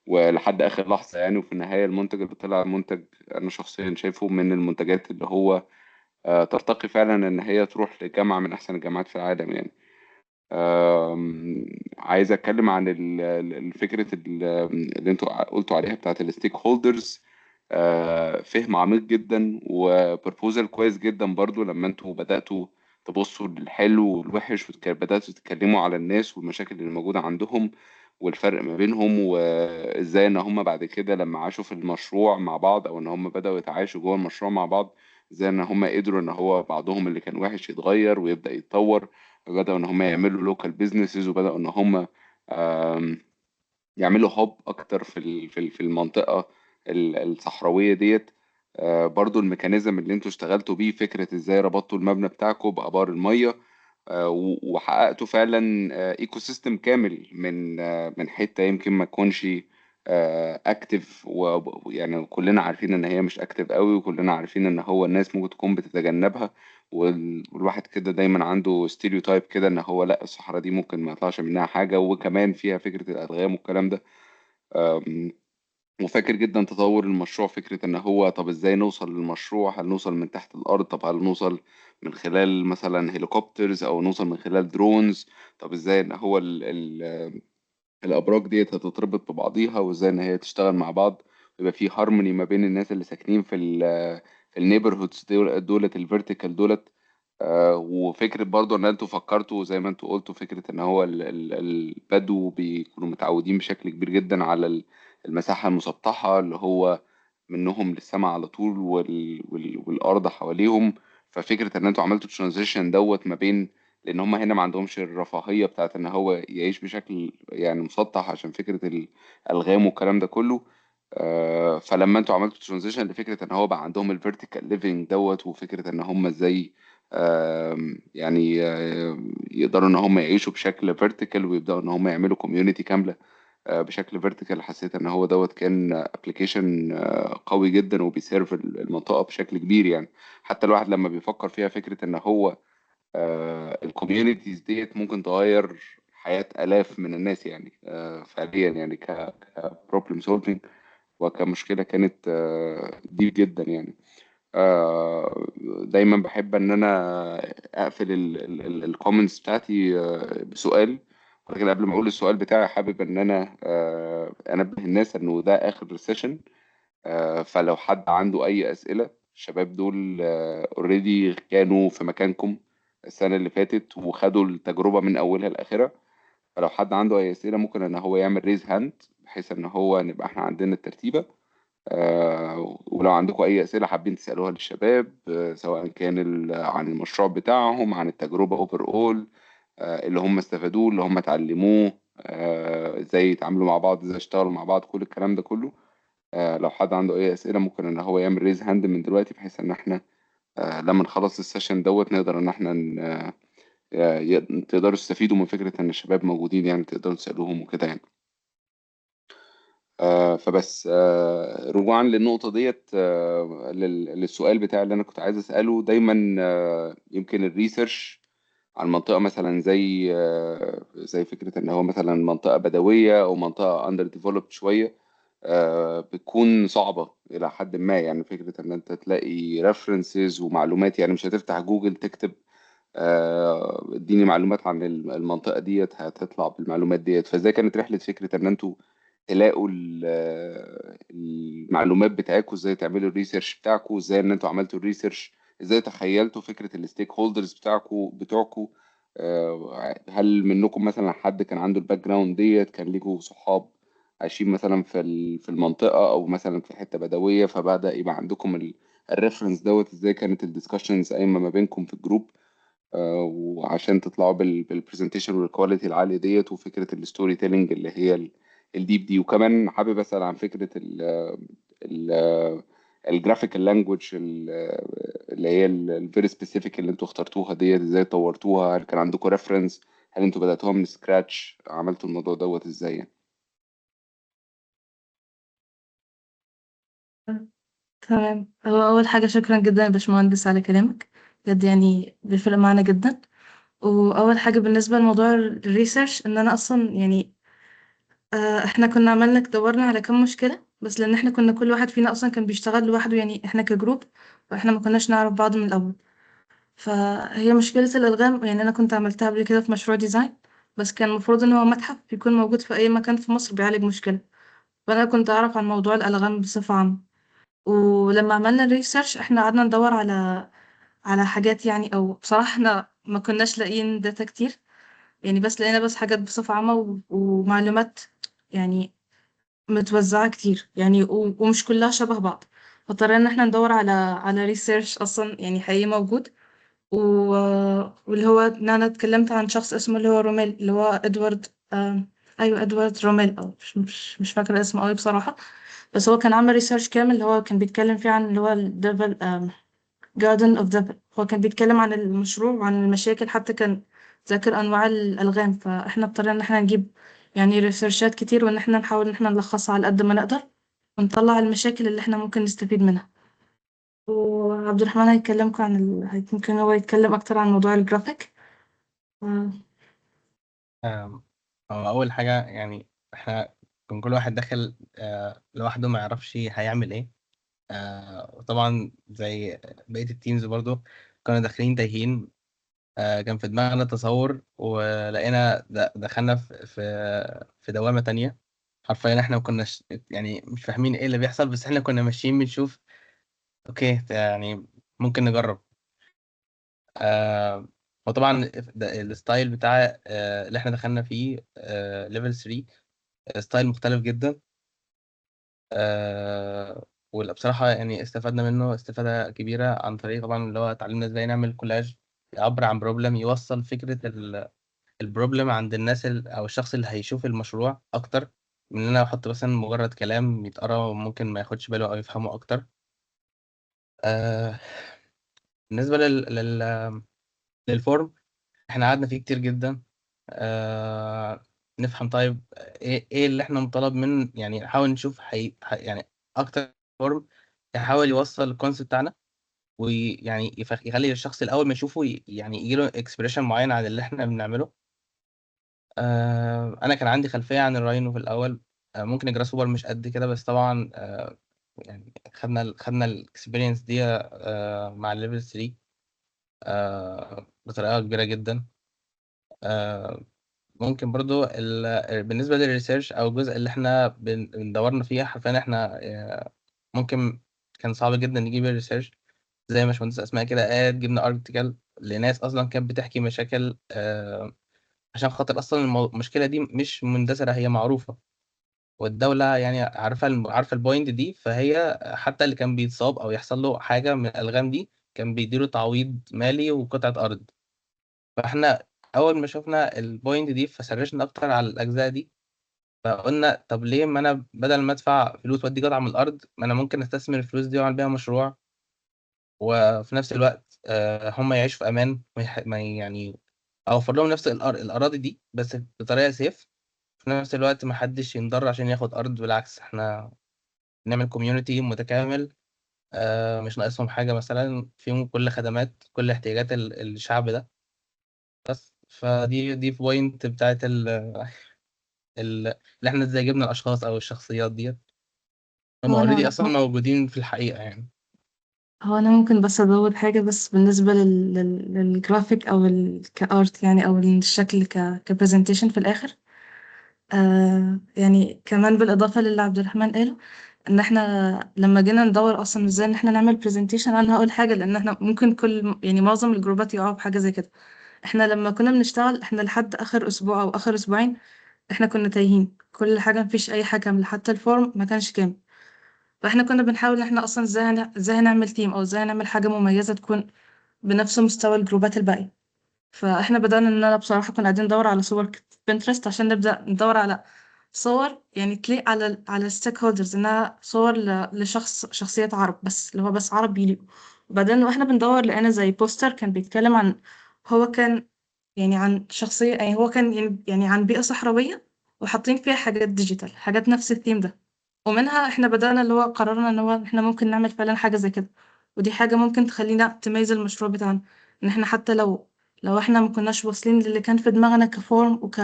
ولحد اخر لحظة يعني. وفي النهاية المنتج اللي طلع منتج انا شخصيا شايفه من المنتجات اللي هو ترتقي فعلا ان هي تروح لجامعة من احسن الجامعات في العالم يعني. عايز اتكلم عن الفكرة اللي انتوا قلتوا عليها بتاعت ال stakeholders، فهم عميق جدا و proposal كويس جدا برضو لما انتوا بدأتوا تبصوا للحلو والوحش، وبدأتوا تتكلموا على الناس والمشاكل اللي موجودة عندهم والفرق ما بينهم، وازاي ان هم بعد كده لما عاشوا في المشروع مع بعض، او ان هم بدأوا يتعايشوا جوه المشروع مع بعض، ازاي ان هم قدروا ان هو بعضهم اللي كان وحش يتغير ويبدأ يتطور، وبدأوا ان هم يعملوا local businesses، وبدأوا ان هم يعملوا hub اكتر في المنطقة الصحراوية ديت. برضو ال mechanism اللي انتوا اشتغلتوا بيه، فكرة ازاي ربطتوا المبنى بتاعكم بابار المية، وحققتوا فعلا ecosystem كامل من حتة يمكن ما تكونش active، ويعني كلنا عارفين ان هي مش active قوي، وكلنا عارفين ان هو الناس ممكن تكون بتتجنبها، والواحد كده دايما عنده stereotype كده ان هو لا، الصحراء دي ممكن ما يطلعش منها حاجة، وكمان فيها فكرة الالغام والكلام ده. وفاكر جدا تطور المشروع، فكرة ان هو طب ازاي نوصل للمشروع، هل نوصل من تحت الارض، طب هل نوصل من خلال مثلا helicopters او نوصل من خلال drones، طب ازاي ان هو ال ال الابراج ديت هتتربط ببعضيها، وازاي ان هي تشتغل مع بعض، ويبقى في هارموني ما بين الناس اللي ساكنين في ال neighborhoods دولت ال vertical دولت. وفكرة برضو ان انتوا فكرتوا زي ما انتوا قلتوا، فكرة ان هو البدو بيكونوا متعودين بشكل كبير جدا على المساحة المسطحة اللي هو منهم للسماء على طول والارض حواليهم. ففكرة ان انتوا عملتوا transition دوت ما بين، لان هم هنا ما عندهمش الرفاهية بتاعت ان هو يعيش بشكل يعني مسطح عشان فكرة الالغام والكلام ده كله. فلما انتوا عملتوا transition لفكرة ان هو بقى عندهم ال vertical living دوت، وفكرة ان هم ازاي يعني يقدروا ان هم يعيشوا بشكل vertical، ويبداوا ان هم يعملوا community كاملة بشكل vertical، حسيت ان هو دوت كان application قوي جدا وبي serve المنطقة بشكل كبير. يعني حتى الواحد لما بيفكر فيها، فكرة ان هو ال communities ديت ممكن تغير حياة آلاف من الناس، يعني فعليا يعني ك problem solving وكمشكلة كانت deep جدا يعني. دايما بحب ان انا اقفل ال comments بتاعتي بسؤال، ولكن قبل ما اقول السؤال بتاعي حابب ان انا انبه الناس انه ده اخر session، فلو حد عنده اي اسئلة، الشباب دول already كانوا في مكانكم السنة اللي فاتت وخدوا التجربة من اولها لاخرها، فلو حد عنده اي اسئلة ممكن ان هو يعمل raise hand بحيث ان هو نبقى احنا عندنا الترتيبه. ولو عندكم اي اسئلة حابين تسالوها للشباب، سواء كان عن المشروع بتاعهم، عن التجربة overall، اللي هم استفادوه، اللي هم اتعلموه، ازاي يتعاملوا مع بعض، ازاي يشتغلوا مع بعض، كل الكلام ده كله. لو حد عنده اي اسئلة ممكن ان هو يعمل raise hand من دلوقتي، بحيث ان احنا لما نخلص ال session دوت نقدر ان احنا تقدروا تستفيدوا من فكرة ان الشباب موجودين، يعني تقدروا تسالوهم وكده يعني. فبس رجوعا للنقطة ديت، للسؤال بتاع اللي أنا كنت عايز أسأله، دايما يمكن ال research على المنطقة مثلا زي فكرة إن هو مثلا منطقة بدوية أو منطقة under developed شوية، بتكون صعبة إلى حد ما، يعني فكرة إن أنت تلاقي references ومعلومات، يعني مش هتفتح جوجل تكتب اديني معلومات عن المنطقة ديت هتطلع بالمعلومات ديت. فازاي كانت رحلة فكرة إن أنتوا تلاقوا المعلومات بتاعتكم، ازاي تعملوا ال research بتاعكم، ازاي ان انتوا عملتوا ال research، ازاي تخيلتوا فكرة ال stakeholders بتوعكم، هل منكم مثلا حد كان عنده ال background ديت، كان ليكوا صحاب عايشين مثلا في المنطقة او مثلا في حتة بدوية، فبدأ يبقى عندكم ال reference دوت، ازاي كانت ال discussions قايمة ما بينكم في ال group، وعشان تطلعوا بال presentation وال quality العالية ديت، وفكرة ال storytelling اللي هي ال deep دي. وكمان حابب اسال عن فكرة ال ال graphical language اللي هي ال very specific اللي انتوا اخترتوها ديت، ازاي طورتوها، هل كان عندكم reference، هل انتوا بداتوها من scratch، عملتوا الموضوع دوت ازاي يعني؟ تمام. هو أول حاجة شكرا جدا يا باشمهندس على كلامك، بجد يعني بيفرق معانا جدا. وأول حاجة بالنسبة لموضوع ال research، إن أنا أصلا يعني احنا كنا عملنا دورنا على كم مشكلة، بس لأن احنا كنا كل واحد فينا أصلا كان بيشتغل لوحده، يعني احنا ك group، فاحنا ما كناش نعرف بعض من الأول. فهي مشكلة الألغام يعني أنا كنت عملتها قبل كده في مشروع design، بس كان المفروض إن هو متحف يكون موجود في أي مكان في مصر بيعالج مشكلة، فأنا كنت أعرف عن موضوع الألغام بصفة عامة. ولما عملنا ال research احنا قعدنا ندور على حاجات يعني، أو بصراحة احنا ما كناش لاقيين data كتير، يعني بس لقينا بس حاجات بصفة عامة ومعلومات يعني متوزعة كتير يعني ومش كلها شبه بعض. فاضطرينا ان احنا ندور على research اصلا يعني حقيقي موجود، و... واللي هو ان انا اتكلمت عن شخص اسمه اللي هو روميل، اللي هو ادوارد، ايوه ادوارد روميل، او مش فاكرة اسمه قوي بصراحة. بس هو كان عامل research كامل اللي هو كان بيتكلم فيه عن اللي هو ال devil garden of devil. هو كان بيتكلم عن المشروع وعن المشاكل، حتى كان ذاكر انواع الالغام. فاحنا اضطرينا ان احنا نجيب يعني research ات كتير، وان احنا نحاول ان احنا نلخصها على قد ما نقدر ونطلع المشاكل اللي احنا ممكن نستفيد منها. وعبد الرحمن هيكلمكم عن ممكن هو يتكلم اكتر عن موضوع الجرافيك. آه، هو أول حاجة يعني إحنا كان كل واحد داخل لوحده ما يعرفش هيعمل إيه. وطبعا زي بقية ال teams برضو كنا داخلين تايهين. كان في دماغنا تصور، ولقينا دخلنا في دوامة تانية. حرفيا احنا ما كناش يعني مش فاهمين ايه اللي بيحصل، بس احنا كنا ماشيين بنشوف okay يعني ممكن نجرب. آه وطبعا ال style بتاع اللي احنا دخلنا فيه level 3 style مختلف جدا. وبصراحة يعني استفدنا منه استفادة كبيرة، عن طريق طبعا اللي هو اتعلمنا ازاي نعمل كولاج يعبر عن problem، يوصل فكرة ال problem عند الناس او الشخص اللي هيشوف المشروع اكتر من ان انا احط مثلا مجرد كلام يتقرا وممكن ما ياخدش باله او يفهمه اكتر. آه بالنسبة لل form احنا قعدنا فيه كتير جدا، نفهم طيب ايه اللي احنا مطالب من، يعني نحاول نشوف يعني اكتر form يحاول يوصل ال concept بتاعنا، ويعني يخلي الشخص الاول ما يشوفه يعني يجيله expression معين عن اللي احنا بنعمله. انا كان عندي خلفية عن ال Rhino في الاول، ممكن ال Grasshopper مش قد كده، بس طبعا يعني خدنا ال experience دي مع ال level 3 بطريقة كبيرة جدا. ممكن برضو بالنسبة لل research او الجزء اللي احنا بندورنا فيه، حرفيا احنا ممكن كان صعب جدا نجيب ال research زي ما باشمهندس اسماء كده قالت، جبنا article لناس اصلا كانت بتحكي مشاكل، عشان خاطر اصلا المشكلة دي مش مندثره، هي معروفة والدولة يعني عارفه عارفه ال point دي، فهي حتى اللي كان بيتصاب او يحصل له حاجة من الالغام دي كان بيديله تعويض مالي وقطعه ارض. فاحنا اول ما شفنا ال point دي ف search نا اكتر على الاجزاء دي، فقلنا طب ليه ما انا بدل ما ادفع فلوس وادي قطعه من الارض، ما انا ممكن استثمر الفلوس دي واعمل بيها مشروع، وفي نفس الوقت هم يعيشوا في امان، ما يعني اوفر لهم نفس الاراضي دي بس بطريقة safe، في نفس الوقت ما حدش ينضر عشان ياخد ارض، بالعكس احنا نعمل community متكامل، مش ناقصهم حاجة، مثلا فيهم كل خدمات كل احتياجات الشعب ده بس. فدي point بتاعت اللي احنا ازاي جبنا الاشخاص او الشخصيات ديت، هم هو already انا اصلا موجودين في الحقيقة يعني. هو انا ممكن بس ازود حاجة، بس بالنسبة للجرافيك او ك art يعني، او الشكل ك presentation في الاخر. يعني كمان بالاضافة للي عبد الرحمن قاله، ان احنا لما جينا ندور اصلا ازاي ان احنا نعمل presentation، انا هقول حاجة لان احنا ممكن كل يعني معظم ال group ات يقعوا بحاجة زي كده. احنا لما كنا بنشتغل، احنا لحد اخر اسبوع او اخر اسبوعين احنا كنا تايهين كل حاجة، مفيش اي حاجة كاملة، حتى ال form ما كانش كامل. فاحنا كنا بنحاول ان احنا اصلا ازاي هنعمل team، او ازاي هنعمل حاجة مميزة تكون بنفس مستوى ال group ات الباقية. فاحنا بدأنا ان انا بصراحة كنا قاعدين ندور على صور Pinterest عشان نبدأ ندور على صور يعني تليق على ال stakeholders، انها صور لشخص شخصية عرب بس، اللي هو بس عرب بيليقوا. وبعدين واحنا بندور لقينا زي poster كان بيتكلم عن، هو كان يعني عن شخصية، يعني هو كان يعني عن بيئة صحراوية وحاطين فيها حاجات digital، حاجات نفس الثيم ده. ومنها احنا بدأنا اللي هو قررنا ان هو احنا ممكن نعمل فعلا حاجة زي كده، ودي حاجة ممكن تخلينا تميز المشروع بتاعنا، ان احنا حتى لو احنا ما كناش واصلين للي كان في دماغنا ك form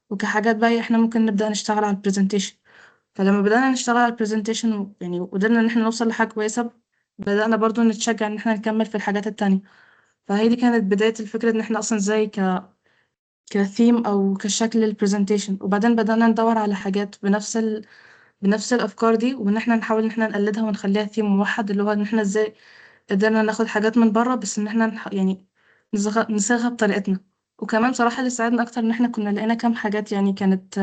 وكحاجات باقية، احنا ممكن نبدأ نشتغل على ال presentation. فلما بدأنا نشتغل على ال presentation يعني وقدرنا ان احنا نوصل لحاجة كويسة، بدأنا برضو نتشجع ان احنا نكمل في الحاجات التانية. فهي دي كانت بداية الفكرة، ان احنا اصلا ازاي كثيم او كشكل لل presentation. وبعدين بدأنا ندور على حاجات بنفس الافكار دي، وان احنا نحاول ان احنا نقلدها ونخليها ثيم موحد، اللي هو ان احنا ازاي قدرنا ناخد حاجات من بره، بس ان احنا يعني نصيغها بطريقتنا. وكمان بصراحة اللي ساعدنا أكتر إن إحنا كنا لقينا كام حاجات يعني كانت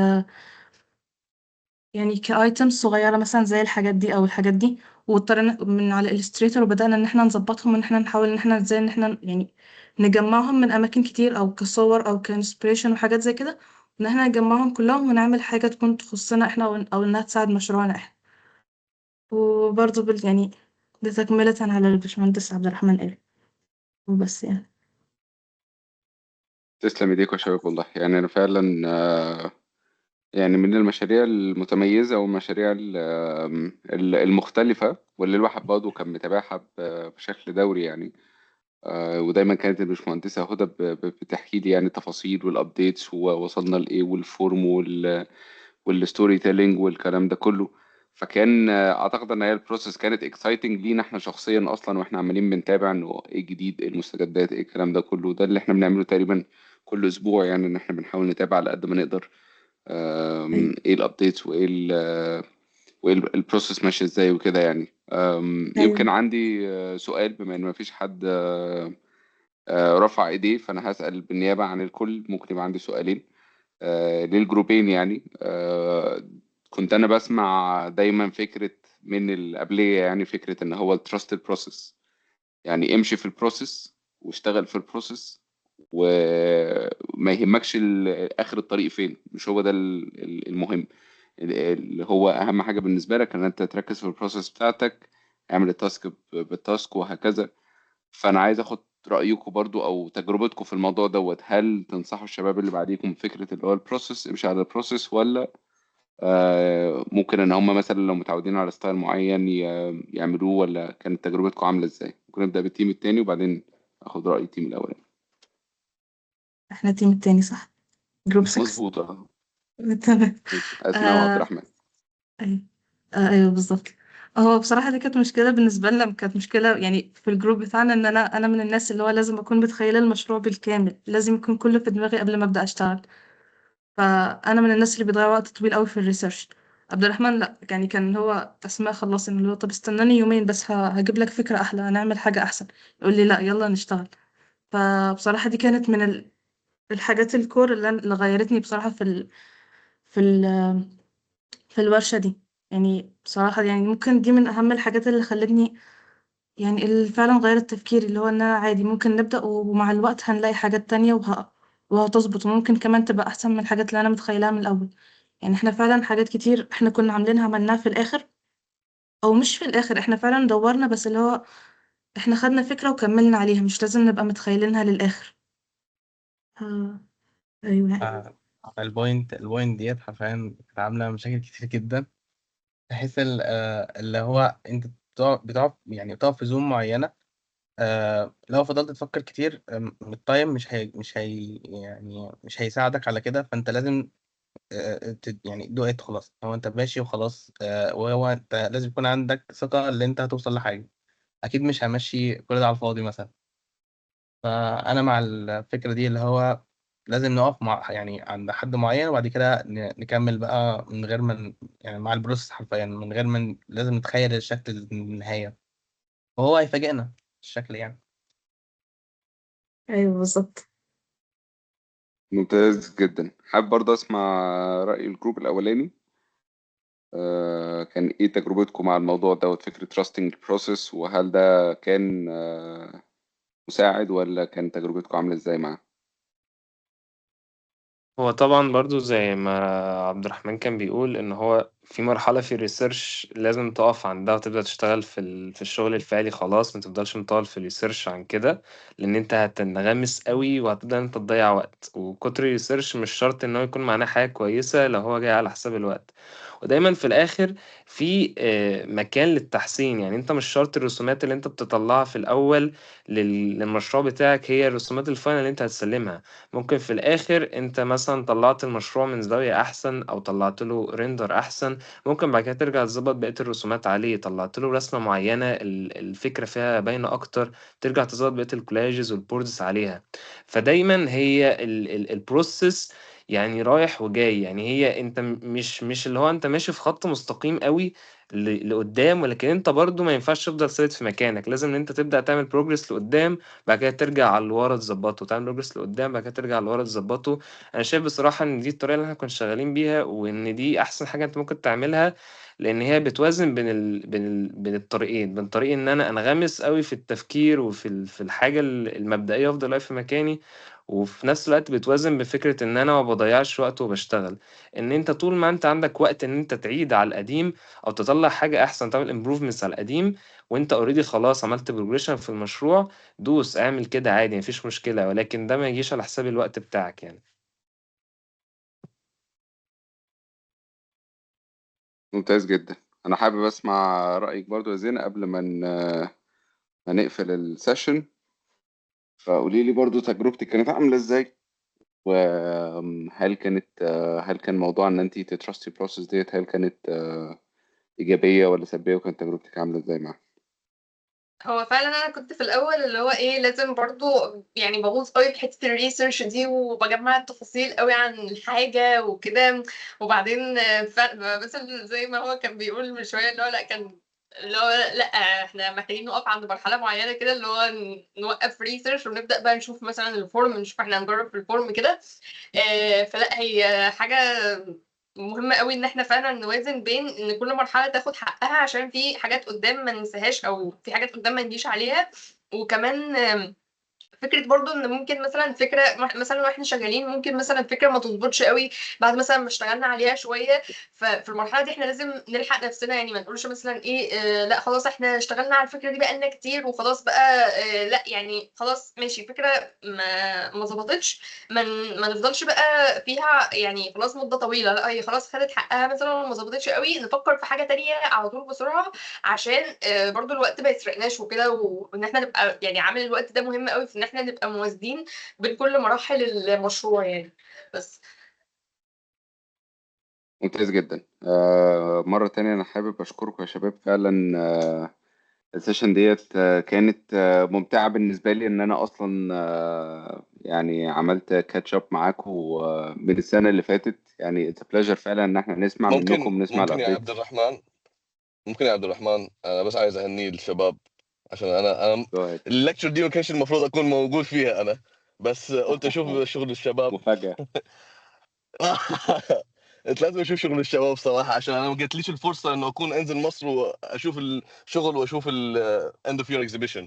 يعني ك items صغيرة مثلا زي الحاجات دي أو الحاجات دي، واضطرينا من على Illustrator وبدأنا إن إحنا نظبطهم، إن إحنا نحاول إن إحنا إزاي إن إحنا يعني نجمعهم من أماكن كتير أو كصور أو ك inspiration وحاجات زي كده، إن إحنا نجمعهم كلهم ونعمل حاجة تكون تخصنا إحنا أو إنها تساعد مشروعنا إحنا. وبرضه يعني ده تكملة على اللي الباشمهندس عبد الرحمن قاله وبس يعني. تسلم ايديكم يا شباب والله، يعني انا فعلا يعني من المشاريع المتميزة والمشاريع المختلفة واللي الواحد برضه كان متابعها بشكل دوري يعني. ودايما كانت الباشمهندسة هدى بتحكي لي يعني التفاصيل وال updates ووصلنا لايه وال form وال storytelling والكلام ده كله. فكان اعتقد ان هي ال process كانت exciting لينا احنا شخصيا اصلا، واحنا عمالين بنتابع انه ايه الجديد، ايه المستجدات، ايه الكلام ده كله. ده اللي احنا بنعمله تقريبا كل اسبوع يعني، ان احنا بنحاول نتابع على قد ما نقدر ايه ال updates وايه ال process ماشية ازاي وكده يعني. يمكن عندي سؤال، بما ان مفيش حد رفع ايديه، فانا هسأل بالنيابة عن الكل. ممكن يبقى عندي سؤالين للجروبين يعني. كنت انا بسمع دايما فكرة من القبلية، يعني فكرة ان هو ال trust process، يعني امشي في ال process واشتغل في ال process وما يهمكش اخر الطريق فين، مش هو ده المهم. اللي هو اهم حاجة بالنسبة لك ان انت تركز في ال process بتاعتك، اعمل ال task بال task وهكذا. فانا عايز اخد رايكم برضو او تجربتكم في الموضوع دوت. هل تنصحوا الشباب اللي بعديكم فكرة اللي هو ال process، امشي على ال process، ولا ممكن ان هم مثلا لو متعودين على style معين يعملوه، ولا كانت تجربتكم عامله ازاي؟ ممكن نبدا بال team التاني وبعدين اخد راي ال team الاولاني. احنا ال team التاني صح؟ group 6. مظبوط اه. تمام. ماشي، اسماء وعبد الرحمن. ايوه ايوه بالظبط. هو بصراحة دي كانت مشكلة بالنسبة لنا، كانت مشكلة يعني في ال group بتاعنا، ان انا من الناس اللي هو لازم اكون متخيلة المشروع بالكامل، لازم يكون كله في دماغي قبل ما ابدأ اشتغل. فانا من الناس اللي بيضيع وقت طويل قوي في ال research. عبد الرحمن لا، يعني كان هو اسماء خلص اللي هو طب استناني يومين بس هجيب لك فكرة احلى، هنعمل حاجة احسن، يقول لي لا يلا نشتغل. فبصراحة دي كانت من الحاجات ال core اللي غيرتني بصراحة في ال في الورشة دي. يعني بصراحة يعني ممكن دي من أهم الحاجات اللي خلتني يعني اللي فعلا غيرت تفكيري، اللي هو إن أنا عادي ممكن نبدأ ومع الوقت هنلاقي حاجات تانية وهتظبط، وممكن كمان تبقى أحسن من الحاجات اللي أنا متخيلها من الأول. يعني إحنا فعلا حاجات كتير إحنا كنا عاملينها عملناها في الآخر، أو مش في الآخر، إحنا فعلا دورنا، بس اللي هو إحنا خدنا فكرة وكملنا عليها، مش لازم نبقى متخيلينها للآخر. أيوه. ال point ديت حرفيا كانت عاملة مشاكل كتير جدا، بحيث اللي هو انت بتقف يعني بتقف في zone معينة، لو فضلت تفكر كتير، ال time مش هي يعني مش هيساعدك على كده. فانت لازم يعني do it خلاص، هو انت ماشي وخلاص، وهو انت لازم يكون عندك ثقة اللي انت هتوصل لحاجة، اكيد مش همشي كل ده على الفاضي مثلا. فانا مع الفكرة دي، اللي هو لازم نقف مع يعني عند حد معين، وبعد كده نكمل بقى من غير ما يعني مع ال process حرفيا، من غير ما لازم نتخيل الشكل النهاية، وهو هيفاجئنا الشكل يعني. أيوه بالظبط. ممتاز جدا. حابب برضه اسمع رأي ال group الاولاني، كان ايه تجربتكم مع الموضوع دوت، فكرة trusting process، وهل ده كان مساعد ولا كان تجربتكم عاملة ازاي معاه؟ هو طبعا برضو زي ما عبد الرحمن كان بيقول، ان هو في مرحلة في ال research لازم تقف عندها وتبدأ تشتغل في الشغل الفعلي خلاص، ما تفضلش مطول في ال research عن كده، لان انت هتنغمس قوي وهتبدأ انت تضيع وقت. وكتر ال research مش شرط ان هو يكون معناه حاجة كويسة لو هو جاي على حساب الوقت. ودايما في الاخر في مكان للتحسين، يعني انت مش شرط الرسومات اللي انت بتطلعها في الاول للمشروع بتاعك هي الرسومات ال final اللي انت هتسلمها. ممكن في الاخر انت مثلا طلعت المشروع من زاوية احسن، او طلعت له render احسن، ممكن بعد كده ترجع تظبط بقية الرسومات عليه. طلعت له رسمة معينة الفكرة فيها باينة اكتر، ترجع تظبط بقية ال collages وال boards عليها. فدايما هي ال process يعني رايح وجاي، يعني هي انت مش اللي هو انت ماشي في خط مستقيم قوي. لقدام، ولكن انت برضو ما ينفعش تفضل ثابت في مكانك. لازم ان انت تبدا تعمل progress لقدام، بعد كده ترجع على اللي ورا تظبطه، تعمل progress لقدام، بعد كده ترجع على اللي ورا تظبطه. انا شايف بصراحة ان دي الطريقة اللي احنا كنا شغالين بيها، وان دي احسن حاجة انت ممكن تعملها، لان هي بتوازن بين الطريقين، بين طريق ان انا انغمس قوي في التفكير وفي الحاجة المبدئية وافضل واقف في مكاني، وفي نفس الوقت بتوازن بفكره ان انا ما بضيعش وقت وبشتغل. ان انت طول ما انت عندك وقت ان انت تعيد على القديم او تطلع حاجة احسن، تعمل improvements على القديم، وانت already خلاص عملت progression في المشروع، دوس اعمل كده عادي، مفيش مشكلة، ولكن ده ما يجيش على حساب الوقت بتاعك يعني. ممتاز جدا. انا حابب اسمع رايك برضو يا زينة قبل ما نقفل ال session، فقولي لي برضو تجربتك كانت عامله ازاي، وهل كانت هل كان موضوع ان انت ت trust ي process ديت، هل كانت ايجابية ولا سلبية، وكانت تجربتك عامله ازاي معاها؟ هو فعلا انا كنت في الاول اللي هو ايه، لازم برضو يعني بغوص قوي في حتة ال research دي، وبجمع التفاصيل قوي عن الحاجة وكده. وبعدين مثلا زي ما هو كان بيقول من شوية، اللي هو لا، كان اللي هو لا احنا محتاجين نقف عند مرحلة معينة كده، اللي هو نوقف research ونبدا بقى نشوف مثلا ال form، نشوف احنا هنجرب في ال form كده. فلا هي حاجة مهمة قوي ان احنا فعلا نوازن بين ان كل مرحلة تاخد حقها، عشان في حاجات قدام ما ننساهاش، او في حاجات قدام ما نجيش عليها. وكمان فكرة برضو ان ممكن مثلا فكرة مثلا واحنا شغالين، ممكن مثلا فكرة ما تظبطش قوي بعد مثلا ما اشتغلنا عليها شوية. ففي المرحلة دي احنا لازم نلحق نفسنا، يعني ما نقولش مثلا ايه لا خلاص احنا اشتغلنا على الفكرة دي بقالنا كتير وخلاص بقى، لا يعني خلاص ماشي، فكرة ما ظبطتش، ما نفضلش بقى فيها يعني خلاص مدة طويلة، لا هي خلاص خدت حقها مثلا وما ظبطتش قوي، نفكر في حاجة تانية على طول بسرعة، عشان برضو الوقت ما يسرقناش وكده. وان احنا نبقى يعني عامل الوقت ده مهم قوي في ان احنا نبقى موازنين بين كل مراحل المشروع يعني. بس ممتاز جدا. مرة تانية أنا حابب أشكركم يا شباب فعلا. ال session ديت كانت ممتعة بالنسبة لي، إن أنا أصلا يعني عملت catch up معاكم من السنة اللي فاتت. يعني it's a pleasure فعلا إن احنا نسمع منكم، نسمع ممكن يا عبد ال updates. الرحمن، ممكن يا عبد الرحمن، انا بس عايز اهني الشباب، عشان انا Go ahead. ال lecture دي ما كانش المفروض اكون موجود فيها انا، بس قلت اشوف شغل الشباب. مفاجأة. قلت لازم اشوف شغل الشباب صراحه، عشان انا ما جاتليش الفرصة انه اكون انزل مصر واشوف الشغل واشوف ال end of year exhibition.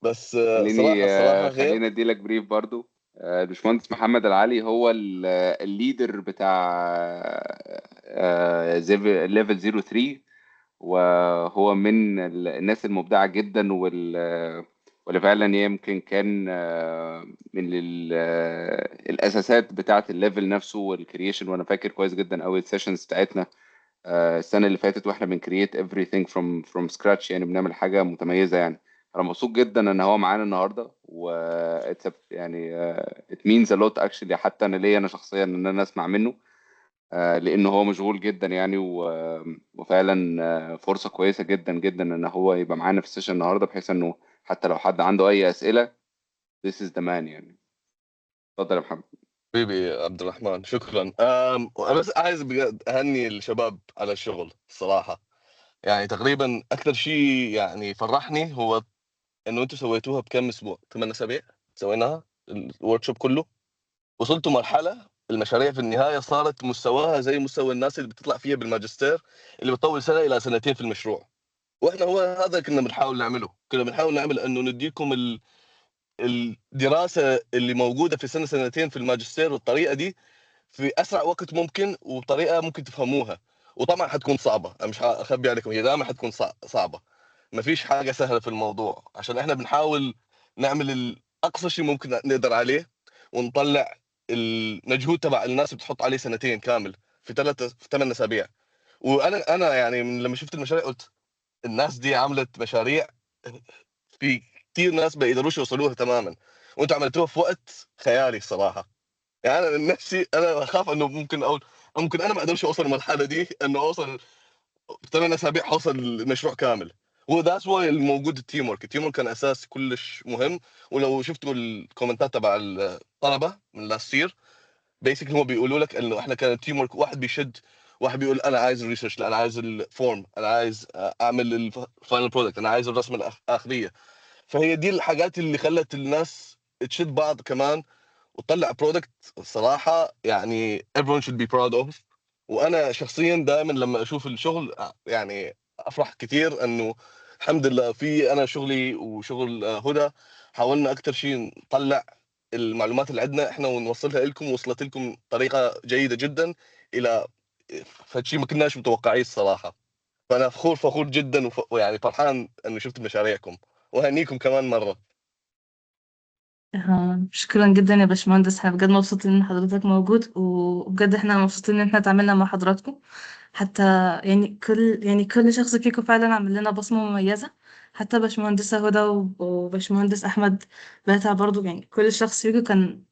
بس خليني صراحة الصراحة غير. خليني ادي لك brief برضو. الباشمهندس محمد العلي هو ال leader بتاع level 03، وهو من الناس المبدعة جدا، واللي فعلا يمكن كان من الأساسات بتاعة ال level نفسه وال creation. وأنا فاكر كويس جدا أول sessions بتاعتنا السنة اللي فاتت واحنا بن create everything from scratch، يعني بنعمل حاجة متميزة يعني. أنا مبسوط جدا إن هو معانا النهاردة، و it's a, يعني it means a lot actually، حتى أنا ليا أنا شخصيا إن أنا أسمع منه، لأنه هو مشغول جدا يعني، وفعلا فرصة كويسة جدا جدا إن هو يبقى معانا في ال session النهاردة، بحيث إنه حتى لو حد عنده أي أسئلة this is the man يعني. اتفضل يا محمد. حبيبي عبد الرحمن، شكرا. انا بس عايز بجد اهني الشباب على الشغل الصراحة، يعني تقريبا اكثر شيء يعني فرحني هو انه انتم سويتوها بكم اسبوع، 8 اسابيع سويناها ال workshop كله، وصلتوا مرحلة المشاريع في النهاية صارت مستواها زي مستوى الناس اللي بتطلع فيها بالماجستير، اللي بتطول سنة الى سنتين في المشروع. واحنا هو هذا اللي كنا بنحاول نعمله، كنا بنحاول نعمل انه نديكم الدراسة اللي موجودة في سنة سنتين في الماجستير والطريقة دي في اسرع وقت ممكن، وبطريقة ممكن تفهموها. وطبعا حتكون صعبة، انا مش هخبي عليكم، هي دائما حتكون صعبة، ما فيش حاجة سهلة في الموضوع، عشان احنا بنحاول نعمل اقصى شيء ممكن نقدر عليه، ونطلع المجهود تبع الناس بتحط عليه سنتين كامل في 8 اسابيع. وانا يعني من لما شفت المشاريع قلت الناس دي عملت مشاريع في كثير ناس ما يقدروش يوصلوها تماما، وانتم عملتوها في وقت خيالي الصراحة. يعني انا من نفسي انا بخاف انه ممكن اقول ممكن انا ما اقدرش اوصل المرحلة دي، انه اوصل في 8 اسابيع حوصل المشروع كامل. و that's why الموجود ال teamwork، ال teamwork كان اساس كلش مهم. ولو شفتوا ال comment ات تبع الطلبة من last year، basically هم بيقولوا لك انه احنا كان ال teamwork واحد بيشد واحد بيقول انا عايز ال research، لا انا عايز ال form، انا عايز اعمل ال final product، انا عايز الرسمة الاخريه. فهي دي الحاجات اللي خلت الناس تشد بعض كمان وتطلع product الصراحة يعني everyone should be proud of. وانا شخصيا دائما لما اشوف الشغل يعني افرح كثير انه الحمد لله في انا شغلي وشغل هدى حاولنا اكثر شيء نطلع المعلومات اللي عندنا احنا ونوصلها لكم، وصلت لكم بطريقة جيدة جدا الى فشيء ما كناش متوقعيه الصراحة. فانا فخور فخور جدا ويعني فرحان انه شفت مشاريعكم، وهنيكم كمان مرة. شكرا جدا يا باشمهندس، احنا بجد مبسوطين ان حضرتك موجود، وبجد احنا مبسوطين ان احنا اتعاملنا مع حضراتكم. حتى يعني كل شخص فيكم فعلا عمل لنا بصمة مميزة، حتى باشمهندسة هدى وباشمهندس أحمد باتع برضو، يعني كل شخص فيكم كان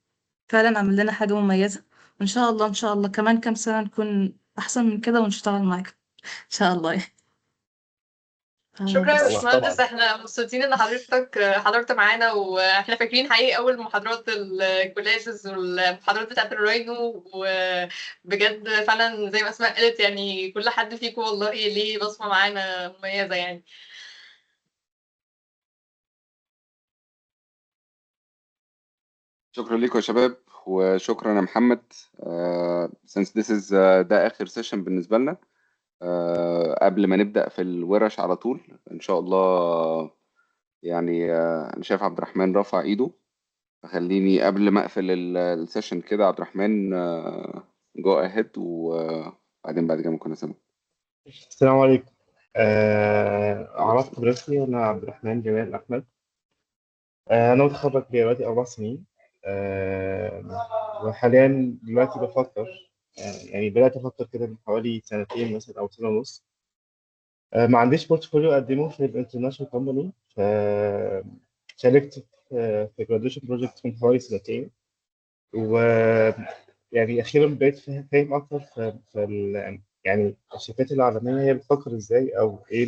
فعلا عمل لنا حاجة مميزة. وإن شاء الله إن شاء الله كمان كام سنة نكون أحسن من كده ونشتغل معاكم إن شاء الله يعني. شكرا يا بس باشمهندس، طبعا. احنا مبسوطين ان حضرتك حضرت معانا، واحنا فاكرين حقيقي اول محاضرات ال collages والمحاضرات بتاعت ال Rhino، وبجد فعلا زي ما اسماء قالت يعني كل حد فيكم والله ليه بصمة معانا مميزة يعني. شكرا لكم يا شباب، وشكرا يا محمد. Since this is ده آخر session بالنسبة لنا، قبل ما نبدأ في الورش على طول إن شاء الله. يعني أنا شايف عبد الرحمن رفع إيده، فخليني قبل ما أقفل ال session كده عبد الرحمن go ahead، وبعدين بعد كده ممكن أسمع. السلام عليكم. عرفت بنفسي، أنا عبد الرحمن جمال أحمد. أنا متخرج دلوقتي 4 سنين، وحاليا دلوقتي بفكر، يعني بدأت أفكر كده من حوالي سنتين مثلا أو سنة ونص. ما عنديش portfolio أقدمه في ال international company، فشاركت في graduation project من حوالي سنتين، و يعني أخيرا بقيت فاهم أكتر في يعني الشركات العالمية هي بتفكر إزاي، أو إيه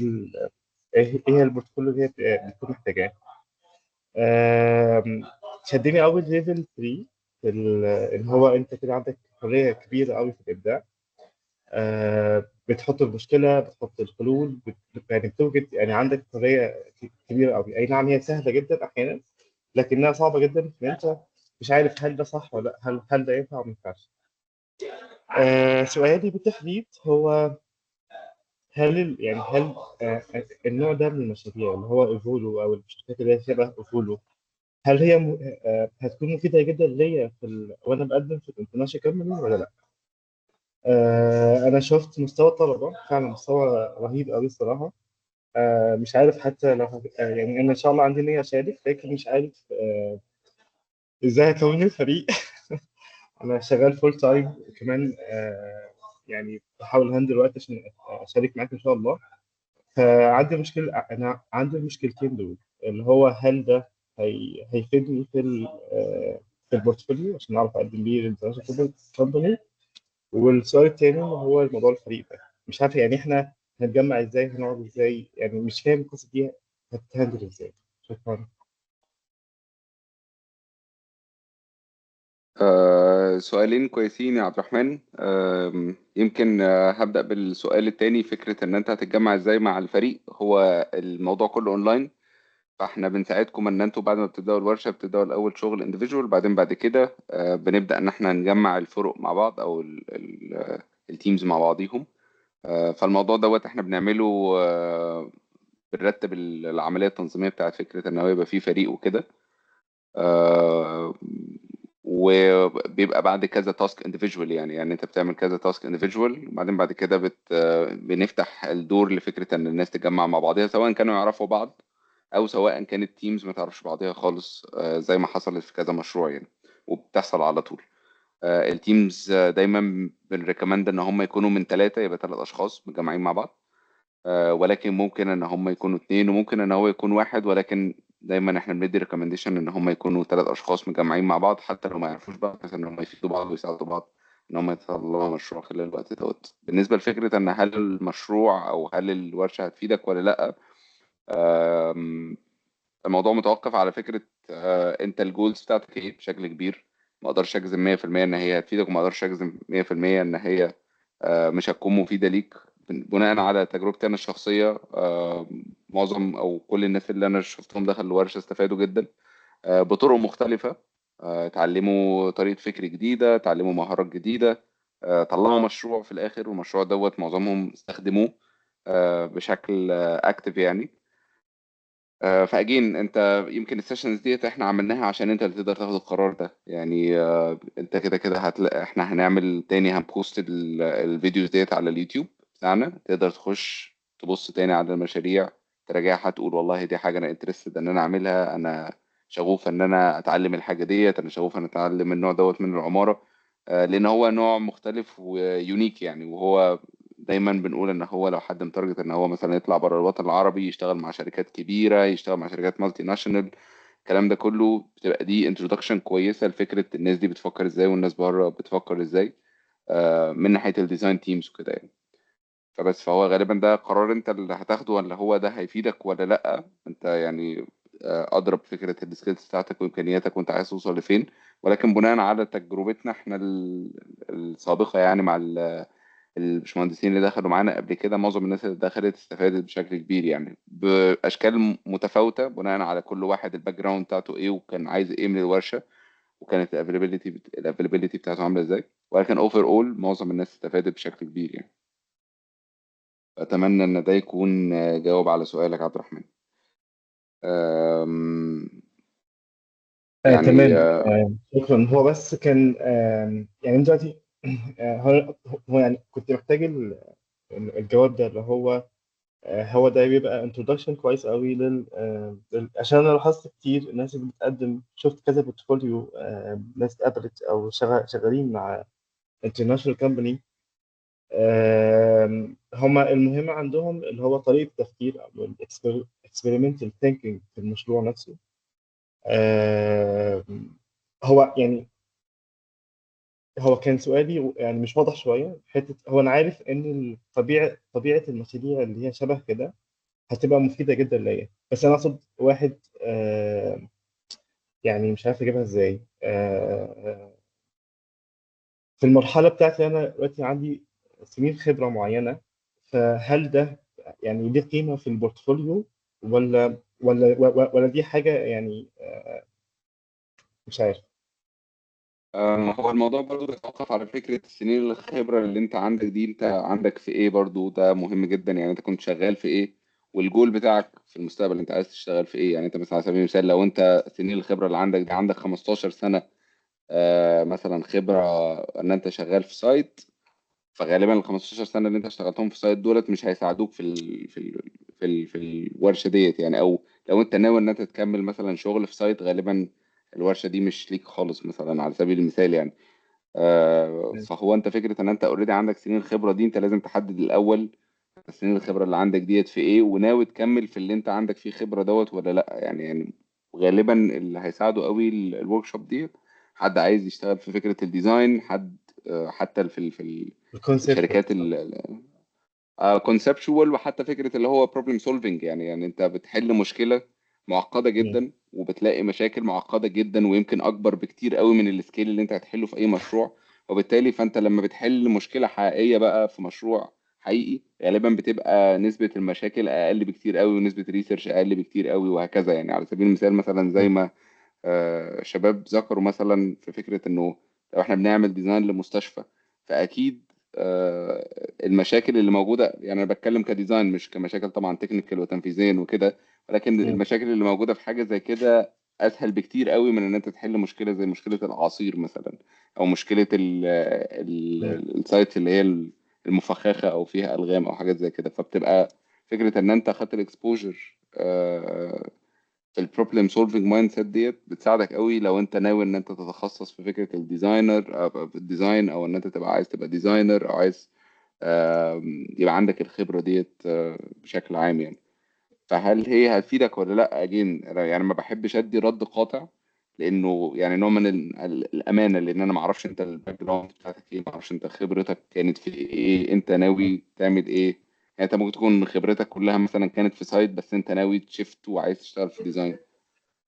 إيه هي ال portfolio اللي هي بتكون محتاجاه. شدني أول level 3 في إن هو أنت كده عندك حرية كبيرة أوي في الإبداع. بتحط المشكلة، بتحط الحلول، يعني بتوجد، يعني عندك حرية كبيرة أوي. أي نعم هي سهلة جدا أحيانا، لكنها صعبة جدا في إن أنت مش عارف هل ده صح ولا لأ، هل ده ينفع أو ما ينفعش. سؤالي بالتحديد هو هل يعني هل النوع ده من المشاريع اللي هو ايفولو او الشركات اللي هي شبه ايفولو، هل هي هتكون مفيدة جدا ليا في وانا بقدم في ال international company ولا لا؟ انا شفت مستوى الطلبة فعلا مستوى رهيب قوي الصراحة. مش عارف حتى لو يعني انا ان شاء الله عندي نيه اشارك، لكن مش عارف ازاي هكون الفريق. انا شغال full time كمان، يعني بحاول handle وقت عشان اشارك معاك ان شاء الله. فعندي مشكلة، انا عندي المشكلتين دول، اللي هو هل ده هيفيدني في ال portfolio عشان اعرف اقدم بيه لل international company، والسؤال التاني هو الموضوع الفريق ده، مش عارف يعني احنا هنتجمع ازاي، هنقعد ازاي، يعني مش فاهم القصة دي هت handle ازاي. شكرا. سؤالين كويسين يا عبد الرحمن. يمكن هبدأ بالسؤال التاني، فكرة ان انت هتتجمع ازاي مع الفريق. هو الموضوع كله اونلاين، فاحنا بنساعدكم ان انتوا بعد ما بتبدأوا الورشة بتبدأوا الاول شغل individual، بعدين بعد كده بنبدأ ان احنا نجمع الفرق مع بعض او ال teams مع بعضيهم. فالموضوع دوت احنا بنعمله، بنرتب العملية التنظيمية بتاعت فكرة ان هو يبقى فيه فريق وكده، وبيبقى بعد كذا task individual، يعني انت بتعمل كذا task individual، وبعدين بعد كده بنفتح الدور لفكرة ان الناس تتجمع مع بعضها، سواء كانوا يعرفوا بعض او سواء كانت teams ما تعرفش بعضها خالص، زي ما حصلت في كذا مشروع يعني، وبتحصل على طول. ال teams دايما بن recommend ان هم يكونوا من 3، يبقى 3 اشخاص متجمعين مع بعض، ولكن ممكن ان هم يكونوا 2، وممكن ان هو يكون 1، ولكن دايما احنا بندي recommendation ان هم يكونوا 3 اشخاص متجمعين مع بعض، حتى لو ما يعرفوش بعض، بس ان هم يفيدوا بعض ويساعدوا بعض ان هم يطلعوا مشروع خلال الوقت دوت. بالنسبة لفكرة ان هل المشروع او هل الورشة هتفيدك ولا لا، الموضوع متوقف على فكرة انت ال goals بتاعتك ايه بشكل كبير. ما اقدرش اجزم 100% ان هي هتفيدك، وما اقدرش اجزم 100% ان هي مش هتكون مفيدة ليك. بناء على تجربتي انا الشخصية، معظم او كل الناس اللي انا شفتهم دخلوا الورشة استفادوا جدا بطرق مختلفة. اتعلموا طريقه فكر جديده، اتعلموا مهارات جديده، طلعوا مشروع في الاخر، والمشروع دوت معظمهم استخدموه بشكل active يعني. ف again انت يمكن ال sessions ديت احنا عملناها عشان انت اللي تقدر تاخد القرار ده يعني. انت كده كده هتلاقي احنا هنعمل تاني، هن post ال videos ديت على اليوتيوب بتاعنا، تقدر تخش تبص تاني على المشاريع تراجعها، تقول والله دي حاجة انا interested ان انا اعملها، انا شغوف ان انا اتعلم الحاجة ديت، انا شغوف ان اتعلم النوع دوت من العمارة، لان هو نوع مختلف و unique يعني. وهو دايما بنقول ان هو لو حد م target ان هو مثلا يطلع بره الوطن العربي، يشتغل مع شركات كبيره، يشتغل مع شركات multinational، الكلام ده كله بتبقى دي introduction كويسة لفكرة الناس دي بتفكر ازاي والناس بره بتفكر ازاي، من ناحية ال design teams وكده يعني. فبس فهو غالبا ده قرار انت اللي هتاخده، ولا هو ده هيفيدك ولا لا، انت يعني ادرى بفكره ال skills بتاعتك وامكانياتك وانت عايز توصل لفين. ولكن بناء على تجربتنا احنا السابقة يعني مع الباشمهندسين اللي دخلوا معانا قبل كده، معظم الناس اللي دخلت استفادت بشكل كبير يعني، باشكال متفاوتة بناء على كل واحد ال background بتاعته ايه وكان عايز ايه من الورشة، وكانت ال availability بتاعته عامله ازاي. ولكن overall معظم الناس استفادت بشكل كبير يعني. اتمنى ان ده يكون جاوب على سؤالك عبد الرحمن. يعني تمام. شكرا. هو بس كان يعني دلوقتي هو يعني كنت محتاج الجواب ده، اللي هو هو ده بيبقى introduction كويس قوي عشان انا لاحظت كتير الناس اللي بتقدم، شفت كذا portfolio، ناس اتقبلت او شغالين مع international company، هما المهم عندهم اللي هو طريقة التفكير او ال experimental thinking في المشروع نفسه. هو يعني هو كان سؤالي يعني مش واضح شوية حتة. هو أنا عارف إن طبيعة المشاريع اللي هي شبه كده هتبقى مفيدة جدا ليا، بس أنا أقصد واحد يعني مش عارف أجيبها إزاي. في المرحلة بتاعتي أنا دلوقتي عندي سنين خبرة معينة، فهل ده يعني ليه قيمة في ال portfolio ولا دي حاجة يعني مش عارف. هو الموضوع برضو بيتوقف على فكرة السنين الخبرة اللي انت عندك دي، انت عندك في ايه برضو، ده مهم جدا يعني. انت كنت شغال في ايه، والجول بتاعك في المستقبل انت عايز تشتغل في ايه يعني. انت مثلا على سبيل المثال لو انت سنين الخبرة اللي عندك دي عندك 15 سنة مثلا خبرة ان انت شغال في site، فغالبا ال 15 سنة اللي انت اشتغلتهم في site دولت مش هيساعدوك في الورشة ديت يعني. او لو انت ناوي ان انت تكمل مثلا شغل في site، غالبا الورشة دي مش ليك خالص مثلا على سبيل المثال يعني. فهو انت فكرة ان انت already عندك سنين الخبرة دي، انت لازم تحدد الاول سنين الخبرة اللي عندك ديت في ايه، وناوي تكمل في اللي انت عندك فيه خبره دوت ولا لا يعني. غالبا اللي هيساعده قوي ال workshop ديت حد عايز يشتغل في فكرة ال design، حد حتى في ال concept الشركات conceptual، وحتى فكرة اللي هو problem solving يعني انت بتحل مشكلة معقدة جدا وبتلاقي مشاكل معقدة جدا ويمكن اكبر بكتير قوي من ال scale اللي انت هتحله في اي مشروع، وبالتالي فانت لما بتحل مشكلة حقيقية بقى في مشروع حقيقي غالبا بتبقى نسبه المشاكل اقل بكتير قوي ونسبه ال research اقل بكتير قوي وهكذا يعني. على سبيل المثال مثلا زي ما شباب ذكروا مثلا في فكرة انه لو احنا بنعمل design لمستشفى، فاكيد المشاكل اللي موجودة، يعني انا بتكلم ك design مش كمشاكل طبعا technical وتنفيذيا وكده، ولكن المشاكل اللي موجودة في حاجة زي كده اسهل بكتير قوي من ان انت تحل مشكلة زي مشكلة الاعاصير مثلا، او مشكلة ال site اللي هي المفخخة او فيها الغام او حاجات زي كده. فبتبقى فكرة ان انت خدت ال exposure في ال problem solving mindset ديت بتساعدك قوي لو انت ناوي ان انت تتخصص في فكرة ال designer أو في ال design، او ان انت تبقى عايز تبقى designer، او عايز يبقى عندك الخبرة ديت بشكل عام يعني. فهل هي هتفيدك ولا لا؟ again يعني ما بحبش ادي رد قاطع، لانه يعني نوع من الامانة، لان انا ما اعرفش انت ال background بتاعتك ايه، ما اعرفش انت خبرتك كانت في ايه، انت ناوي تعمل ايه يعني. انت ممكن تكون خبرتك كلها مثلا كانت في site، بس انت ناوي ت shift وعايز تشتغل في design،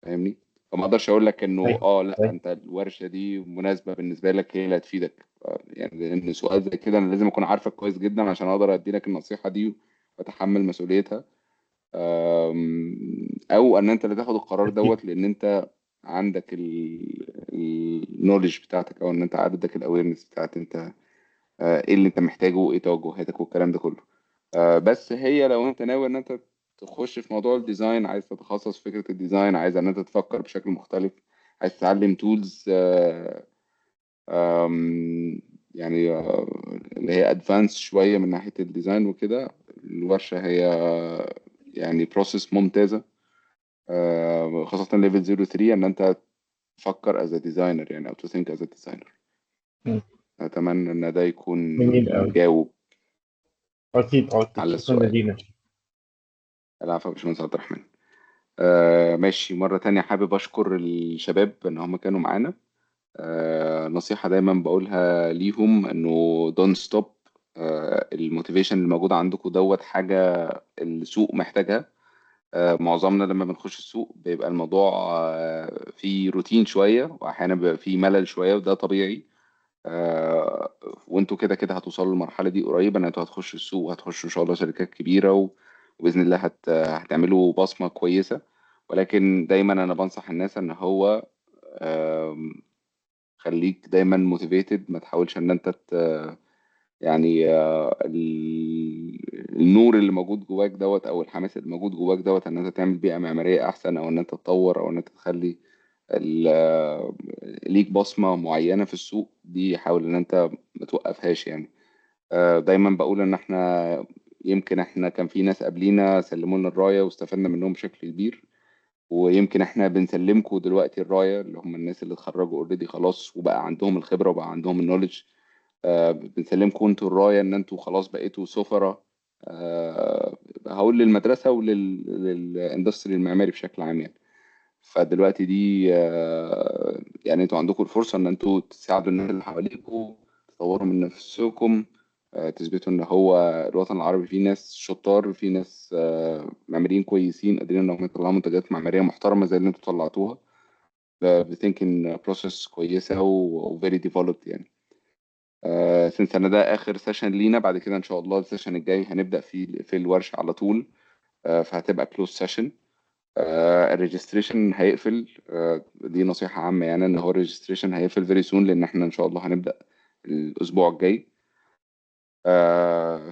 فاهمني؟ فما اقدرش اقول لك انه لا انت الورشة دي مناسبة بالنسبة لك، هي اللي هتفيدك. يعني لان سؤال زي كده انا لازم اكون عارفك كويس جدا عشان اقدر ادي لك النصيحة دي واتحمل مسؤوليتها، او ان انت اللي تاخد القرار اكيد. دوت، لان انت عندك ال knowledge بتاعتك، او ان انت عندك ال awareness بتاعت انت ايه اللي انت محتاجه وايه توجهاتك والكلام ده كله. بس هي لو انت ناوي ان انت تخش في موضوع ال design، عايز تتخصص في فكرة ال design، عايز ان انت تفكر بشكل مختلف، عايز تتعلم tools يعني اللي هي advanced شوية من ناحية ال design وكده، الورشة هي يعني process ممتازة، خاصة level 03 ان انت تفكر as a designer يعني، او to think as a designer. مم. اتمنى ان ده يكون جميل قوي. جاوب اكيد اكيد، على شكرا السؤال. جزيلا. العفو يا باشمهندس عبد الرحمن. ماشي، مرة تانية حابب أشكر الشباب إن هم كانوا معانا. نصيحة دايما بقولها ليهم إنه don't stop. ال motivation اللي موجود عندكم دوت حاجة السوق محتاجها. معظمنا لما بنخش السوق بيبقى الموضوع فيه روتين شوية، وأحيانا بيبقى فيه ملل شوية، وده طبيعي. وانتوا كده كده هتوصلوا للمرحلة دي قريب، ان انتوا هتخشوا السوق وهتخشوا ان شاء الله شركات كبيرة، وبإذن الله هتعملوا بصمة كويسة. ولكن دايما انا بنصح الناس ان هو خليك دايما motivated، ما تحاولش ان انت يعني النور اللي موجود جواك دوت، او الحماس اللي موجود جواك دوت، ان انت تعمل بيئة معمارية احسن، او ان انت تطور، او ان انت تخلي ليك بصمة معينة في السوق دي، حاول ان انت ما توقفهاش يعني. دايما بقول ان احنا يمكن احنا كان في ناس قبلينا سلموا لنا الراية واستفدنا منهم بشكل كبير، ويمكن احنا بنسلمكم دلوقتي الراية، اللي هم الناس اللي اتخرجوا already خلاص وبقى عندهم الخبرة وبقى عندهم ال knowledge. بنسلمكم انتوا الراية ان انتوا خلاص بقيتوا سفراء، هقول للمدرسة ولل industry المعماري بشكل عام يعني. فدلوقتي دي يعني انتوا عندكم الفرصة ان انتوا تساعدوا الناس اللي حواليكم، تطوروا من نفسكم، تثبتوا ان هو الوطن العربي فيه ناس شطار، فيه ناس معماريين كويسين قادرين ان هم يطلعوا منتجات معمارية محترمة زي اللي انتوا طلعتوها، ب thinking process كويسة و very developed يعني. since ان ده اخر session لينا، بعد كده ان شاء الله ال session الجاي هنبدأ في الورشة على طول، فهتبقى closed session. ال registration هيقفل، دي نصيحة عامة يعني، ان هو ال registration هيقفل very soon، لان احنا ان شاء الله هنبدأ الاسبوع الجاي.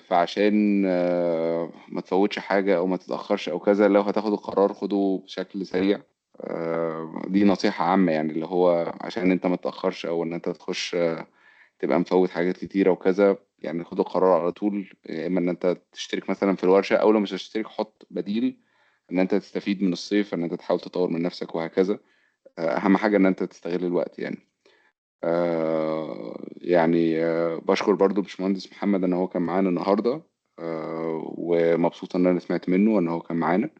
فعشان ما تفوتش حاجة او ما تتأخرش او كذا، لو هتاخد القرار خده بشكل سريع. دي نصيحة عامة يعني، اللي هو عشان انت ما تتأخرش او ان انت تخش تبقى مفوت حاجات كتيرة وكذا، يعني خد القرار على طول، يا اما ان انت تشترك مثلا في الورشة، او لو مش هتشترك حط بديل ان انت تستفيد من الصيف، ان انت تحاول تطور من نفسك وهكذا. اهم حاجة ان انت تستغل الوقت يعني. يعني بشكر برضو باشمهندس محمد ان هو كان معانا النهاردة، ومبسوط ان انا سمعت منه ان هو كان معانا.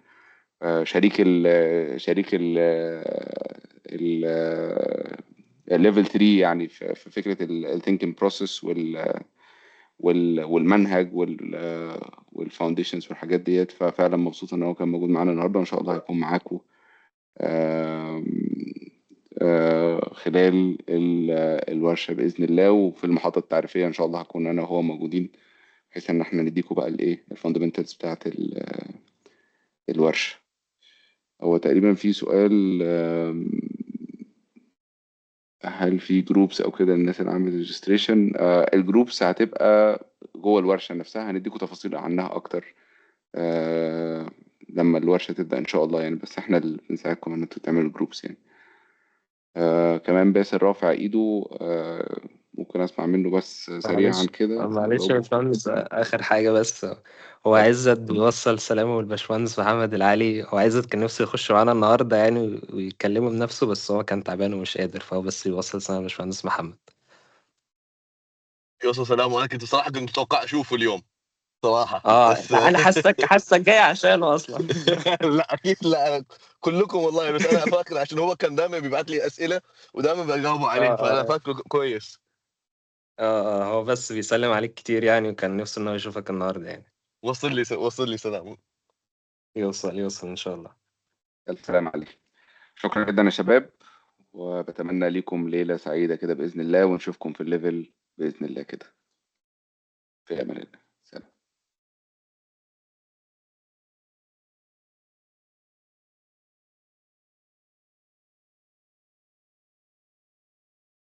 شريك ال شريك ال ال ال level 3 يعني، في فكرة ال thinking process والمنهج وال foundations والحاجات ديت. ففعلا مبسوط ان هو كان موجود معانا النهارده، وان شاء الله هيكون معاكم خلال الورشة بإذن الله، وفي المحاضرة التعريفية إن شاء الله هكون أنا وهو موجودين، بحيث إن إحنا نديكم بقى الإيه ال fundamentals بتاعت الورشة. هو تقريبا في سؤال، هل في groups أو كده الناس اللي عملت registration؟ ال groups هتبقى جوه الورشة نفسها، هنديكم تفاصيل عنها أكتر لما الورشة تبدأ إن شاء الله يعني، بس إحنا اللي بنساعدكم إن أنتوا تعملوا groups يعني. كمان باسل رافع ايده، ممكن اسمع منه بس سريعا معلش كده معلش يا نجاوبه. باشمهندس، اخر حاجه بس، هو اتفضل. عزت بيوصل سلامه للباشمهندس محمد العلي. هو عزت كان نفسه يخش معانا النهارده يعني ويتكلموا بنفسه، بس هو كان تعبان ومش قادر، فهو بس يوصل سلام للباشمهندس محمد. يوصل سلام، وانا كنت صراحه كنت متوقع اشوفه اليوم صراحه، اه بس انا حاسك جاي عشانه اصلا. لا اكيد لا، كلكم والله، بس انا فاكر عشان هو كان دائما بيبعت لي اسئله ودائما بجاوبه اه عليها، فانا اه فاكره كويس. اه هو بس بيسلم عليك كتير يعني، وكان نفسه ان هو يشوفك النهارده يعني. وصل لي سلام. يوصل ان شاء الله. الف سلام عليك. شكرا جدا يا شباب، وبتمنى لكم ليلة سعيدة كده بإذن الله، ونشوفكم في ال level بإذن الله كده. في أمان الله.